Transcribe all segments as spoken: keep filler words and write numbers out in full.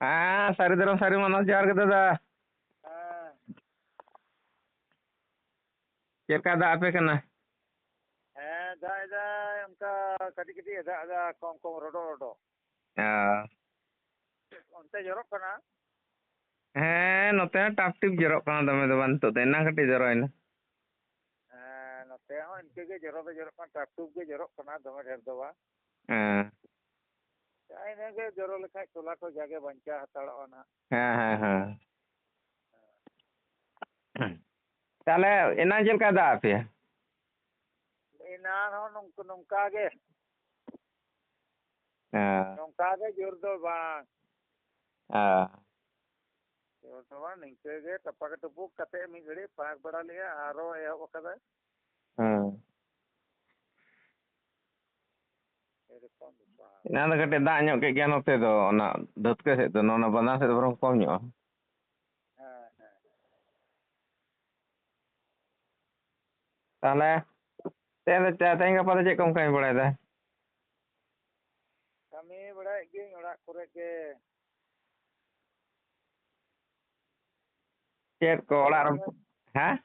ᱦᱮᱸ, ᱥᱟᱹᱨᱤ ᱫᱷᱚᱨᱚᱢ ᱥᱟᱹᱨᱤ ᱢᱟᱱᱟᱣ ᱡᱚᱦᱟᱨ ᱜᱮ ᱫᱟᱫᱟ᱾ ᱦᱮᱸ᱾ ᱪᱮᱫ ᱞᱮᱠᱟ ᱫᱟᱜ ᱟᱯᱮ ᱠᱟᱱᱟ? ᱦᱮᱸ, ᱫᱟᱜ ᱮᱫᱟᱭ, ᱚᱱᱠᱟ ᱠᱟᱹᱴᱤᱡ ᱠᱟᱹᱴᱤᱡ ᱮ ᱫᱟᱜ ᱮᱫᱟ, ᱠᱚᱢ ᱠᱚᱢ ᱨᱚᱰᱚ ᱨᱚᱰᱚ᱾ ᱚ᱾ ᱚᱱᱛᱮ ᱡᱚᱨᱚᱜ ᱠᱟᱱᱟ? ᱦᱮᱸ, ᱱᱚᱛᱮ ᱦᱚᱸ ᱴᱟᱯ ᱴᱤᱯ ᱡᱚᱨᱚᱜ ᱠᱟᱱᱟ, ᱫᱚᱢᱮ ᱫᱚ ᱵᱟᱝ, ᱱᱤᱛᱚᱜ ᱫᱚ, ᱮᱱᱟᱝ ᱠᱟᱹᱴᱤᱡ ᱡᱚᱨᱚᱭᱮᱱᱟ᱾ ᱦᱮᱸ, ᱱᱚᱛᱮ ᱦᱚᱸ ᱤᱱᱠᱟᱹ ᱜᱮ ᱡᱚᱨᱚ ᱫᱚ ᱡᱚᱨᱚᱜ ᱠᱟᱱᱟ, ᱴᱟᱯ ᱴᱩᱯ ᱜᱮ ᱡᱚᱨᱚᱜ ᱠᱟᱱᱟ, ᱫᱚᱢᱮ ᱰᱷᱮᱨ ᱫᱚ ᱵᱟᱝ᱾ ᱦᱮᱸ᱾ ᱡᱟ ᱤᱱᱟᱹ ᱜᱮ ᱡᱚᱨᱚ ᱞᱮᱠᱷᱟᱡ ᱛᱚᱞᱟ ᱠᱚ ᱡᱟᱜᱮ ᱵᱟᱧᱪᱟᱣ ᱦᱟᱛᱟᱲᱚᱜᱼᱟ ᱱᱟᱦᱟᱜ᱾ ᱦᱮᱸ, ᱦᱮᱸ, ᱦᱮᱸ᱾ ᱛᱟᱦᱞᱮ ᱮᱱᱟᱝ ᱪᱮᱫ ᱞᱮᱠᱟᱭ ᱫᱟᱜ ᱟᱯᱮᱭᱟ? ᱮᱱᱟᱝ ᱦᱚᱸ ᱱᱚᱝᱠ-, ᱱᱚᱝᱠᱟ ᱜᱮ᱾ ᱦᱮᱸ᱾ ᱱᱚᱝᱠᱟ ᱜᱮ ᱡᱳᱨ ᱫᱚ ᱵᱟᱝ᱾ ᱦᱮᱸ᱾ ᱡᱳᱨ ᱫᱚ ᱵᱟᱝ, ᱱᱤᱝᱠᱟᱹ ᱜᱮ ᱴᱟᱯᱟᱠ ᱴᱩᱯᱩᱠ ᱠᱟᱛᱮ ᱢᱤᱫ ᱜᱷᱟᱹᱲᱤᱡ ᱯᱷᱟᱸᱠ ᱵᱟᱲᱟ ᱞᱮᱜᱼᱟ, ᱟᱨᱚ ᱮᱦᱚᱵ ᱟᱠᱟᱫᱟᱭ᱾ ᱦᱮᱸ᱾ ᱮᱨᱚᱠᱚᱢ ᱵᱮᱯᱟᱨ᱾ ᱮᱱᱟᱝ ᱫᱚ ᱠᱟᱹᱴᱤᱡ ᱫᱟᱜ ᱧᱚᱜ ᱠᱮᱫ ᱜᱮᱭᱟ ᱱᱚᱛᱮ ᱫᱚ, ᱚᱱᱟ ᱰᱷᱟᱹᱛᱠᱟᱹ ᱥᱮᱫ ᱫᱚ, ᱱᱚᱣᱟ ᱵᱟᱸᱫᱷᱟ ᱥᱮᱫ ᱫᱚ ᱵᱚᱨᱚᱝ ᱠᱚᱢ ᱧᱚᱜᱼᱟ᱾ ᱦᱮᱸ, ᱦᱮᱸ᱾ ᱛᱟᱦᱚᱞᱮ ᱛᱮᱦᱮᱧ ᱫᱚ, ᱛᱮᱦᱮᱧ ᱜᱟᱯᱟ ᱫᱚ ᱪᱮᱫ ᱠᱚᱢ ᱠᱟᱹᱢᱤ ᱵᱟᱲᱟᱭᱮᱫᱟ? ᱠᱟᱹᱢᱤ ᱵᱟᱲᱟᱭᱮᱫ ᱜᱤᱭᱟᱹᱧ ᱚᱲᱟᱜ ᱠᱚᱨᱮ ᱜᱮ᱾ ᱪᱮᱫ ᱠᱚ ᱚᱲᱟᱜ ᱨᱮ? ᱦᱮᱸ?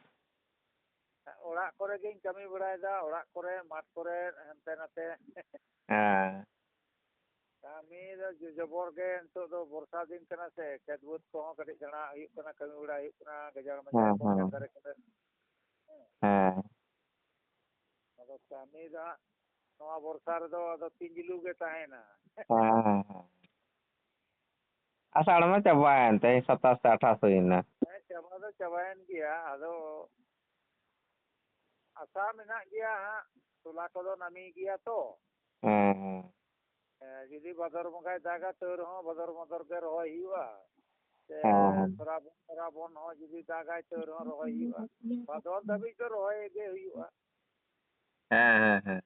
ᱚᱲᱟᱜ ᱠᱚᱨᱮ ᱜᱤᱧ ᱠᱟᱹᱢᱤ ᱵᱟᱲᱟᱭᱮᱫᱟ, ᱚᱲᱟᱜ ᱠᱚᱨᱮ, ᱢᱟᱴᱷ ᱠᱚᱨᱮ, ᱦᱟᱱᱛᱮ ᱱᱟᱛᱮ᱾ ᱦᱮᱸ᱾ ᱠᱟᱹᱢᱤ ᱫᱚ ᱡᱚ-, ᱡᱚᱵᱚᱨ ᱜᱮ, ᱱᱤᱛᱚᱜ ᱫᱚ ᱵᱚᱨᱥᱟ ᱫᱤᱱ ᱠᱟᱱᱟ ᱥᱮ, ᱠᱷᱮᱛ ᱵᱟᱹᱫᱽ ᱠᱚᱦᱚᱸ ᱠᱟᱹᱴᱤᱡ ᱥᱮᱬᱟ ᱦᱩᱭᱩᱜ ᱠᱟᱱᱟ, ᱠᱟᱹᱢᱤ ᱵᱟᱲᱟ ᱦᱩᱭᱩᱜ ᱠᱟᱱᱟ, ᱜᱟᱡᱟᱲ ᱢᱟᱡᱟᱲ ᱦᱮᱸ, ᱠᱚ ᱦᱮᱸ᱾ ᱠᱷᱮᱛ ᱫᱷᱟᱨᱮ ᱠᱚᱨᱮ᱾ ᱦᱮᱸ᱾ ᱟᱫᱚ ᱠᱟᱹᱢᱤ ᱫᱚ ᱦᱟᱸᱜ ᱱᱚᱣᱟ ᱵᱚᱨᱥᱟ ᱨᱮᱫᱚ ᱟᱫᱚ ᱛᱤᱸᱡᱞᱩ ᱜᱮ ᱛᱟᱦᱮᱱᱟ᱾ ᱦᱮᱸ, ᱦᱮᱸ, ᱦᱮᱸ᱾ ᱟᱥᱟᱲ ᱢᱟ ᱪᱟᱵᱟᱭᱮᱱ, ᱛᱮᱦᱮᱧ ᱥᱟᱛᱟᱥ ᱥᱮ ᱟᱴᱷᱟᱥ ᱦᱩᱭᱱᱟ᱾ ᱦᱮᱸ, ᱪᱟᱵᱟ ᱫᱚ ᱪᱟᱵᱟᱭᱮᱱ ᱜᱮᱭᱟ, ᱟᱫᱚ ᱟᱥᱟ ᱢᱮᱱᱟᱜ ᱜᱮᱭᱟ ᱦᱟᱸᱜ, ᱛᱚᱞᱟ ᱠᱚᱫᱚ ᱱᱟᱹᱢᱤ ᱜᱮᱭᱟ ᱛᱚ᱾ ᱦᱮᱸ, ᱦᱮᱸ᱾ ᱦᱮᱸ, ᱡᱩᱫᱤ ᱵᱷᱟᱫᱚᱨ ᱵᱚᱸᱜᱟᱭ ᱫᱟᱜᱟ, ᱛᱟᱹᱣ ᱨᱮᱦᱚᱸ ᱵᱷᱟᱫᱚᱨ ᱵᱷᱟᱫᱚᱨ ᱜᱮ ᱨᱚᱦᱚᱭ ᱦᱩᱭᱩᱜᱼᱟ᱾ ᱥᱮ ᱦᱮᱸ, ᱦᱮᱸ᱾ ᱥᱨᱟᱵᱚᱱ, ᱥᱨᱟᱵᱚᱱ ᱦᱚᱸ ᱡᱩᱫᱤ ᱫᱟᱜᱟᱭ, ᱛᱟᱹᱣ ᱨᱮᱦᱚᱸ ᱨᱚᱦᱚᱭ ᱦᱩᱭᱩᱜᱼᱟ᱾ ᱵᱷᱟᱫᱚᱨ ᱫᱷᱟᱹᱵᱤᱡ ᱫᱚ ᱨᱚᱦᱚᱭ ᱜᱮ ᱦᱩᱭᱩᱜᱼᱟ᱾ ᱦᱮᱸ, ᱦᱮᱸ, ᱦᱮᱸ᱾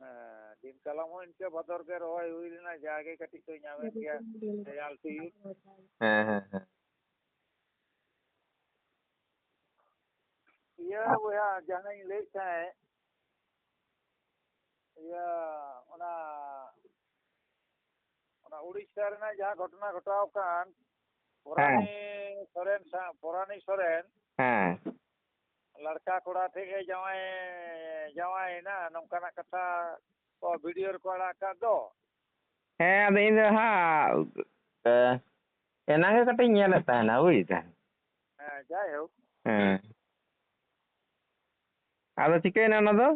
ᱦᱮᱸ, ᱫᱤᱱ ᱠᱟᱞᱚᱢ ᱦᱚᱸ ᱤᱱᱠᱟᱹ ᱵᱷᱟᱫᱚᱨ ᱜᱮ ᱨᱚᱦᱚᱭ ᱦᱩᱭ ᱞᱮᱱᱟ, ᱡᱟᱜᱮ ᱠᱟᱹᱴᱤᱡ ᱫᱚ ᱧᱟᱢᱮᱱ ᱜᱮᱭᱟ, ᱨᱮᱭᱟᱲ ᱛᱩᱭᱩ᱾ ᱦᱮᱸ, ᱦᱮᱸ, ᱦᱮᱸ᱾ ᱤᱭᱟᱹ ᱵᱚᱭᱦᱟ, ᱡᱟᱦᱟᱸᱧ ᱞᱟᱹᱭᱮᱫ ᱛᱟᱦᱮᱸᱫ, ᱤᱭᱟᱹ, ᱚᱱᱟ ᱚᱱᱟ ᱩᱲᱤᱥᱥᱟ ᱨᱮᱱᱟᱜ ᱡᱟᱦᱟᱸ ᱜᱷᱚᱴᱚᱱᱟ ᱜᱷᱚᱴᱟᱣ ᱟᱠᱟᱱ, ᱯᱚᱨᱟᱱᱤ ᱥᱚᱨᱮᱱ ᱥᱟᱶ, ᱯᱚᱨᱟᱱᱤ ᱥᱚᱨᱮᱱ ᱦᱮᱸ᱾ ᱞᱟᱲᱠᱟ ᱠᱚᱲᱟ ᱴᱷᱮᱡ ᱮ ᱡᱟᱶᱟᱭ, ᱡᱟᱶᱟᱭᱮᱱᱟ, ᱱᱚᱝᱠᱟᱱᱟᱜ ᱠᱟᱛᱷᱟ ᱠᱚ ᱵᱷᱤᱰᱤᱭᱳ ᱨᱮᱠᱚ ᱟᱲᱟᱜ ᱟᱠᱟᱫ ᱫᱚ᱾ ᱦᱮᱸ, ᱟᱫᱚ ᱤᱧ ᱫᱚ ᱦᱟᱸᱜ, ᱮ, ᱮᱱᱟᱝ ᱜᱮ ᱠᱟᱹᱴᱤᱡ ᱤᱧ ᱧᱮᱞᱮᱫ ᱛᱟᱦᱮᱱᱟ, ᱵᱩᱡᱽ ᱫᱟ᱾ ᱦᱮᱸ, ᱡᱟᱭᱦᱳᱠ᱾ ᱦᱮᱸ᱾ ᱟᱫᱚ ᱪᱤᱠᱟᱹᱭᱮᱱᱟ ᱚᱱᱟ ᱫᱚ?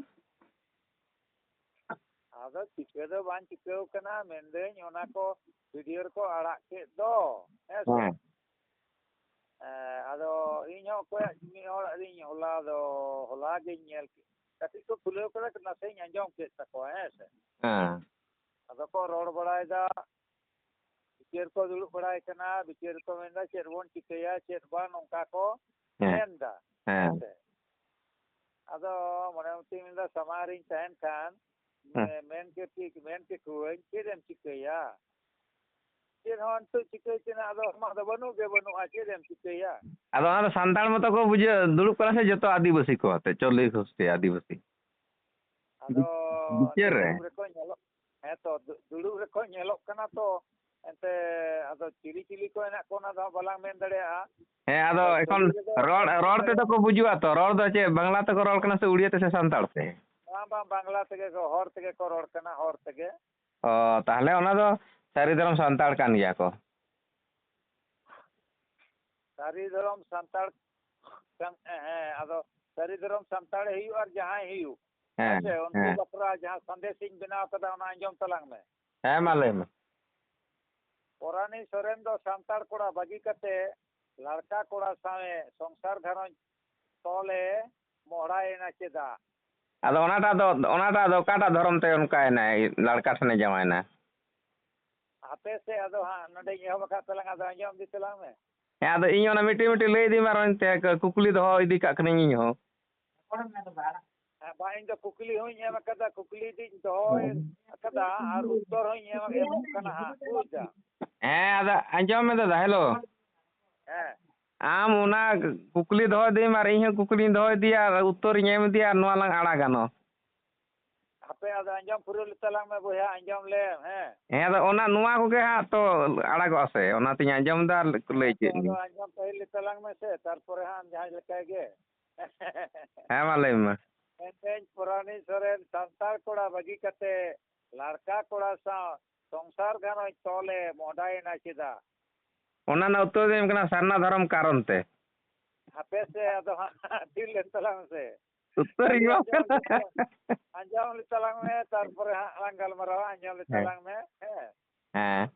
ᱟᱫᱚ ᱪᱤᱠᱟᱹ ᱫᱚ ᱵᱟᱝ ᱪᱤᱠᱟᱹᱣ ᱠᱟᱱᱟ, ᱢᱮᱱᱫᱟᱹᱧ ᱚᱱᱟ ᱠᱚ ᱵᱷᱤᱰᱤᱭᱳ ᱨᱮᱠᱚ ᱟᱲᱟᱜ ᱠᱮᱫ ᱫᱚ, ᱦᱮᱸ ᱥᱮ? ᱦᱮᱸ᱾ ᱦᱮᱸ, ᱟᱫᱚ ᱤᱧ ᱦᱚᱸ ᱚᱠᱚᱭᱟᱜ ᱢᱤᱫ ᱦᱚᱲᱟᱜ ᱨᱤᱧ ᱦᱚᱞᱟ ᱫᱚ, ᱦᱚᱞᱟ ᱜᱤᱧ ᱧᱮᱞ ᱠᱮᱫ, ᱠᱟᱹᱴᱤᱡ ᱠᱚ ᱠᱷᱩᱞᱟᱹᱣ ᱠᱟᱫᱟ, ᱱᱟᱥᱮᱧ ᱟᱸᱡᱚᱢ ᱠᱮᱫ ᱛᱟᱠᱚᱣᱟ, ᱦᱮᱸ ᱥᱮ? ᱦᱮᱸ᱾ ᱟᱫᱚ ᱠᱚ ᱨᱚᱲ ᱵᱟᱲᱟᱭᱮᱫᱟ, ᱵᱤᱪᱟᱹᱨ ᱠᱚ ᱫᱩᱲᱩᱵ ᱵᱟᱲᱟᱭ ᱠᱟᱱᱟ, ᱵᱤᱪᱟᱹᱨ ᱠᱚ ᱢᱮᱱᱫᱟ ᱪᱮᱫ ᱵᱚᱱ ᱪᱤᱠᱟᱹᱭᱟ, ᱪᱮᱫ ᱵᱟᱝ, ᱱᱚᱝᱠᱟ ᱠᱚ ᱦᱮᱸ᱾ ᱢᱮᱱᱫᱟ, ᱦᱮᱸ᱾ ᱦᱮᱸ ᱥᱮ? ᱟᱫᱚ ᱢᱚᱱᱮ ᱢᱚᱛᱤᱧ ᱢᱮᱱᱫᱟ, ᱥᱟᱢᱟᱝ ᱨᱤᱧ ᱛᱟᱦᱮᱱ ᱠᱷᱟᱱ, ᱦᱮᱸ᱾ ᱢᱮ-, ᱢᱮᱱ ᱠᱮ ᱴᱷᱤᱠ, ᱢᱮᱱ ᱠᱮᱠᱚᱣᱟᱹᱧ, ᱪᱮᱫ ᱮᱢ ᱪᱤᱠᱟᱹᱭᱟ? ᱪᱮᱫ ᱦᱚᱸ ᱱᱤᱛᱚᱜ ᱪᱤᱠᱟᱹᱭ ᱛᱮᱱᱟᱜ ᱫᱚ ᱟᱢᱟᱜ ᱫᱚ ᱵᱟᱹᱱᱩᱜ ᱜᱮ ᱵᱟᱹᱱᱩᱜᱼᱟ, ᱪᱮᱫ ᱮᱢ ᱪᱤᱠᱟᱹᱭᱟ? ᱟᱫᱚ ᱚᱱᱟ ᱫᱚ ᱥᱟᱱᱛᱟᱲ ᱢᱚᱛᱚ ᱠᱚ ᱵᱩᱡᱷᱟᱹᱣ ᱫᱩᱲᱩᱵ ᱠᱟᱱᱟ ᱥᱮ ᱡᱚᱛᱚ ᱟᱹᱫᱤᱵᱟᱹᱥᱤ ᱠᱚ ᱟᱛᱮ, ᱪᱚᱞᱞᱤᱥ ᱜᱳᱥᱴᱤ ᱟᱹᱫᱤᱵᱟᱹᱥᱤ? ᱟᱫᱚ ᱵᱤᱪᱟᱹᱨ ᱨᱮ? ᱫᱩᱲᱩᱵ ᱨᱮᱠᱚ ᱧᱮᱞᱚᱜ, ᱦᱮᱸ ᱛᱚ, ᱫᱩ-, ᱫᱩᱲᱩᱵ ᱨᱮᱠᱚ ᱧᱮᱞᱚᱜ ᱠᱟᱱᱟ ᱛᱚ, ᱮᱱᱛᱮ ᱟᱫᱚ ᱪᱤᱞᱤ ᱪᱤᱞᱤ ᱠᱚ ᱦᱮᱱᱟᱜ ᱠᱚᱣᱟ ᱚᱱᱟ ᱫᱚ ᱦᱟᱸᱜ ᱵᱟᱞᱟᱝ ᱢᱮᱱ ᱫᱟᱲᱮᱭᱟᱜᱼᱟ᱾ ᱦᱮᱸ, ᱟᱫᱚ ᱟᱫᱚ ᱮᱠᱷᱚᱱ ᱫᱩᱲᱩᱵ ᱨᱮᱫᱚ ᱨᱚᱲ, ᱮᱱᱛᱮ ᱨᱚᱲ ᱛᱮᱫᱚ ᱠᱚ ᱵᱩᱡᱩᱜᱼᱟ ᱛᱚ, ᱨᱚᱲ ᱫᱚ ᱪᱮᱫ ᱵᱟᱝᱞᱟ ᱛᱮᱠᱚ ᱨᱚᱲ ᱠᱟᱱᱟ ᱥᱮ ᱩᱲᱤᱭᱟ ᱛᱮ ᱥᱮ ᱥᱟᱱᱛᱟᱲ ᱛᱮ? ᱵᱟᱝ, ᱵᱟᱝ, ᱵᱟᱝᱞᱟ ᱛᱮᱜᱮ ᱠᱚ, ᱦᱚᱲ ᱛᱮᱜᱮ ᱠᱚ ᱨᱚᱲ ᱠᱟᱱᱟ, ᱦᱚᱲ ᱛᱮᱜᱮ᱾ ᱚ, ᱛᱟᱦᱞᱮ ᱚᱱᱟ ᱫᱚ ᱥᱟᱹᱨᱤ ᱫᱷᱚᱨᱚᱢ ᱥᱟᱱᱛᱟᱲ ᱠᱟᱱ ᱜᱮᱭᱟ ᱠᱚ᱾ ᱥᱟᱹᱨᱤ ᱫᱷᱚᱨᱚᱢ ᱥᱟᱱᱛᱟᱲ ᱠᱟᱱ, ᱦᱮᱸ, ᱟᱫᱚ ᱥᱟᱹᱨᱤ ᱫᱷᱚᱨᱚᱢ ᱥᱟᱱᱛᱟᱲ ᱦᱩᱭᱩᱜ ᱟᱨ ᱡᱟᱦᱟᱸᱭ ᱦᱩᱭᱩᱜ, ᱦᱮᱸ, ᱦᱮᱸ ᱥᱮ? ᱩᱱᱠᱩ ᱦᱮᱸ᱾ ᱵᱟᱠᱷᱨᱟ ᱡᱟᱦᱟᱸ ᱥᱟᱸᱫᱮᱥ ᱤᱧ ᱵᱮᱱᱟᱣ ᱠᱟᱫᱟ, ᱚᱱᱟ ᱟᱸᱡᱚᱢ ᱛᱟᱞᱟᱝ ᱢᱮ᱾ ᱦᱮᱸ, ᱢᱟ ᱞᱟᱹᱭ ᱢᱮ᱾ ᱯᱚᱨᱟᱱᱤ ᱥᱚᱨᱮᱱ ᱫᱚ ᱥᱟᱱᱛᱟᱲ ᱠᱚᱲᱟ ᱵᱟᱹᱜᱤ ᱠᱟᱛᱮ ᱞᱟᱲᱠᱟ ᱠᱚᱲᱟ ᱥᱟᱶᱮ ᱥᱚᱝᱥᱟᱨ ᱜᱷᱟᱨᱚᱸᱡᱽ ᱛᱚᱞᱮ ᱢᱚᱦᱲᱟᱭᱮᱱᱟ ᱪᱮᱫᱟᱜ? ᱟᱫᱚ ᱚᱱᱟᱴᱟᱜ ᱫᱚ, ᱚᱱᱟᱴᱟᱜ ᱫᱚ ᱚᱠᱟᱴᱟᱜ ᱫᱷᱚᱨᱚᱢ ᱛᱮ ᱚᱱᱠᱟᱭᱮᱱᱟᱭ, ᱞᱟᱲᱠᱟ ᱴᱷᱮᱱᱮ ᱡᱟᱶᱟᱭᱮᱱᱟ? ᱦᱟᱯᱮ ᱥᱮ, ᱟᱫᱚ ᱦᱟᱸᱜ ᱱᱚᱰᱮᱧ ᱮᱦᱚᱵ ᱟᱠᱟᱫ ᱛᱟᱞᱟᱝ, ᱟᱫᱚ ᱟᱸᱡᱚᱢ ᱤᱫᱤ ᱛᱟᱞᱟᱝ ᱢᱮ᱾ ᱦᱮᱸ, ᱟᱫᱚ ᱤᱧ ᱚᱱᱟ ᱢᱤᱫᱴᱤᱡ ᱢᱤᱫᱴᱤᱡ ᱞᱟᱹᱭ ᱤᱫᱤᱧ ᱢᱮ, ᱟᱨ ᱚᱱᱛᱮ ᱠᱩᱠᱞᱤ ᱫᱚᱦᱚ ᱤᱫᱤ ᱠᱟᱜ ᱠᱟᱹᱱᱟᱹᱧ ᱤᱧ ᱦᱚᱸ᱾ ᱦᱮᱸ, ᱵᱟᱝ, ᱤᱧ ᱫᱚ ᱠᱩᱠᱞᱤ ᱦᱚᱸᱧ ᱮᱢ ᱟᱠᱟᱫᱟ, ᱠᱩᱠᱞᱤ ᱫᱚᱧ ᱫᱚᱦᱚ ᱟᱠᱟᱫᱟ ᱟᱨ ᱩᱛᱛᱚᱨ ᱦᱚᱸᱧ ᱮᱢ, ᱮᱢᱚᱜ ᱠᱟᱱᱟ ᱦᱟᱸᱜ, ᱵᱩᱡᱽ ᱫᱟᱢ? ᱦᱮᱸ, ᱟᱫᱚ ᱟᱸᱡᱚᱢ ᱢᱮ ᱫᱟᱫᱟ, ᱦᱮᱞᱳ᱾ ᱦᱮᱸ᱾ ᱟᱢ ᱚᱱᱟ ᱠᱩᱠᱞᱤ ᱫᱚᱦᱚ ᱤᱫᱤᱭ ᱢᱮ ᱟᱨ ᱤᱧ ᱦᱚᱸ ᱠᱩᱠᱞᱤᱧ ᱫᱚᱦᱚ ᱤᱫᱤᱭᱟ ᱟᱨ ᱩᱛᱛᱚᱨᱤᱧ ᱮᱢ ᱤᱫᱤᱭᱟ ᱟᱨ ᱱᱚᱣᱟ ᱞᱟᱝ ᱟᱲᱟᱜᱟ ᱱᱚ᱾ ᱦᱟᱯᱮ ᱦᱟᱯᱮ, ᱟᱫᱚ ᱟᱸᱡᱚᱢ ᱯᱩᱨᱟᱹᱣ ᱞᱮ ᱛᱟᱞᱟᱝ ᱢᱮ ᱵᱚᱭᱦᱟ, ᱟᱸᱡᱚᱢ ᱞᱮᱢ, ᱦᱮᱸ᱾ ᱦᱮᱸ, ᱟᱫᱚ ᱚᱱᱟ, ᱱᱚᱣᱟ ᱠᱚᱜᱮ ᱦᱟᱸᱜ ᱛᱚ ᱟᱲᱟᱜᱚᱜᱼᱟ ᱥᱮ, ᱚᱱᱟᱛᱤᱧ ᱟᱸᱡᱚᱢ ᱮᱫᱟ, ᱞᱟᱹᱭ ᱦᱮᱸ ᱛᱚ, ᱪᱮᱫ ᱟᱫᱚ ᱜᱮ᱾ ᱟᱸᱡᱚᱢ ᱯᱟᱹᱦᱤᱞ ᱞᱮ ᱛᱟᱞᱟᱝ ᱢᱮ ᱥᱮ, ᱛᱟᱨᱯᱚᱨᱮ ᱦᱟᱸᱜ ᱟᱢ ᱡᱟᱦᱟᱸ ᱞᱮᱠᱟ ᱜᱮ᱾ ᱦᱮᱸ, ᱢᱟ ᱞᱟᱹᱭ ᱢᱮ᱾ ᱢᱮᱱᱫᱟᱹᱧ, ᱯᱚᱨᱟᱱᱤ ᱥᱚᱨᱮᱱ ᱥᱟᱱᱛᱟᱲ ᱠᱚᱲᱟ ᱵᱟᱹᱜᱤ ᱠᱟᱛᱮ ᱞᱟᱲᱠᱟ ᱠᱚᱲᱟ ᱥᱟᱶ ᱥᱚᱝᱥᱟᱨ ᱜᱷᱟᱨᱚᱸᱡᱽ ᱛᱚᱞᱮ ᱢᱚᱦᱰᱟᱭᱮᱱᱟ ᱪᱮᱫᱟᱜ? ᱚᱱᱟ ᱨᱮᱱᱟᱜ ᱩᱛᱛᱚᱨ ᱫᱚ ᱦᱩᱭᱩᱜ ᱠᱟᱱᱟ ᱥᱟᱨᱱᱟ ᱫᱷᱚᱨᱚᱢ ᱠᱟᱨᱚᱱ ᱛᱮ᱾ ᱦᱟᱯᱮ ᱥᱮ, ᱟᱫᱚ ᱦᱟᱸᱜ ᱛᱷᱤᱨ ᱞᱮᱱ ᱛᱟᱞᱟᱝ ᱢᱮᱥᱮ᱾ ᱩᱛᱛᱚᱨ ᱤᱧ ᱠᱷᱟᱹᱞᱤ ᱵᱟᱝ ᱟᱸᱡᱚᱢ ᱞᱮ ᱛᱟᱞᱟᱝ, ᱟᱸᱡᱚᱢ ᱞᱮ ᱛᱟᱞᱟᱝ ᱢᱮ, ᱛᱟᱨᱯᱚᱨᱮ ᱦᱟᱸᱜ ᱞᱟᱝ ᱜᱟᱞᱢᱟᱨᱟᱣᱟ, ᱟᱸᱡᱚᱢ ᱞᱮ ᱦᱮᱸ᱾ ᱛᱟᱞᱟᱝ ᱢᱮ, ᱦᱮᱸ᱾ ᱦᱮᱸ᱾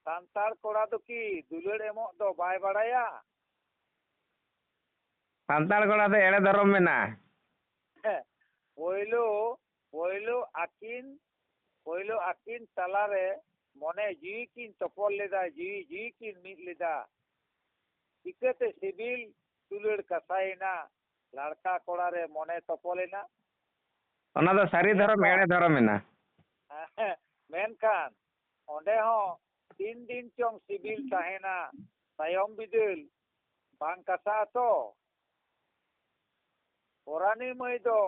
ᱥᱟᱱᱛᱟᱲ ᱠᱚᱲᱟ ᱫᱚ ᱠᱤ ᱫᱩᱞᱟᱹᱲ ᱮᱢᱚᱜ ᱫᱚ ᱵᱟᱭ ᱵᱟᱲᱟᱭᱟ? ᱥᱟᱱᱛᱟᱲ ᱠᱚᱲᱟ ᱫᱚ ᱮᱲᱮ ᱫᱷᱚᱨᱚᱢ ᱢᱮᱱᱟᱜᱼᱟ᱾ ᱦᱮᱸ᱾ ᱯᱳᱭᱞᱳ, ᱯᱳᱭᱞᱳ ᱟᱹᱠᱤᱱ, ᱯᱳᱭᱞᱳ ᱟᱹᱠᱤᱱ ᱛᱟᱞᱟᱨᱮ ᱢᱚᱱᱮ ᱡᱤᱣᱤ ᱠᱤᱱ ᱛᱚᱯᱚᱞ ᱞᱮᱫᱟ, ᱡᱤᱣᱤ, ᱡᱤᱣᱤ ᱠᱤᱱ ᱢᱤᱫ ᱞᱮᱫᱟ᱾ ᱪᱤᱠᱟᱹᱛᱮ ᱥᱤᱵᱤᱞ ᱫᱩᱞᱟᱹᱲ ᱠᱟᱥᱟᱭᱮᱱᱟ, ᱞᱟᱲᱠᱟ ᱠᱚᱲᱟ ᱨᱮ ᱢᱚᱱᱮ ᱛᱚᱯᱚᱞᱮᱱᱟ? ᱚᱱᱟ ᱫᱚ ᱥᱟᱹᱨᱤ ᱫᱷᱚᱨᱚᱢ, ᱢᱮᱱᱠᱷᱟᱱ ᱮᱲᱮ ᱫᱷᱚᱨᱚᱢ ᱮᱱᱟ᱾ ᱦᱮᱸ, ᱢᱮᱱᱠᱷᱟᱱ ᱚᱸᱰᱮ ᱦᱚᱸ ᱛᱤᱱ ᱫᱤᱱ ᱪᱚᱝ ᱥᱤᱵᱤᱞ ᱛᱟᱦᱮᱱᱟ, ᱛᱟᱭᱚᱢ ᱵᱤᱫᱟᱹᱞ ᱵᱟᱝ ᱠᱟᱥᱟᱜᱼᱟ ᱛᱚ᱾ ᱯᱚᱨᱟᱱᱤ ᱢᱟᱹᱭ ᱫᱚ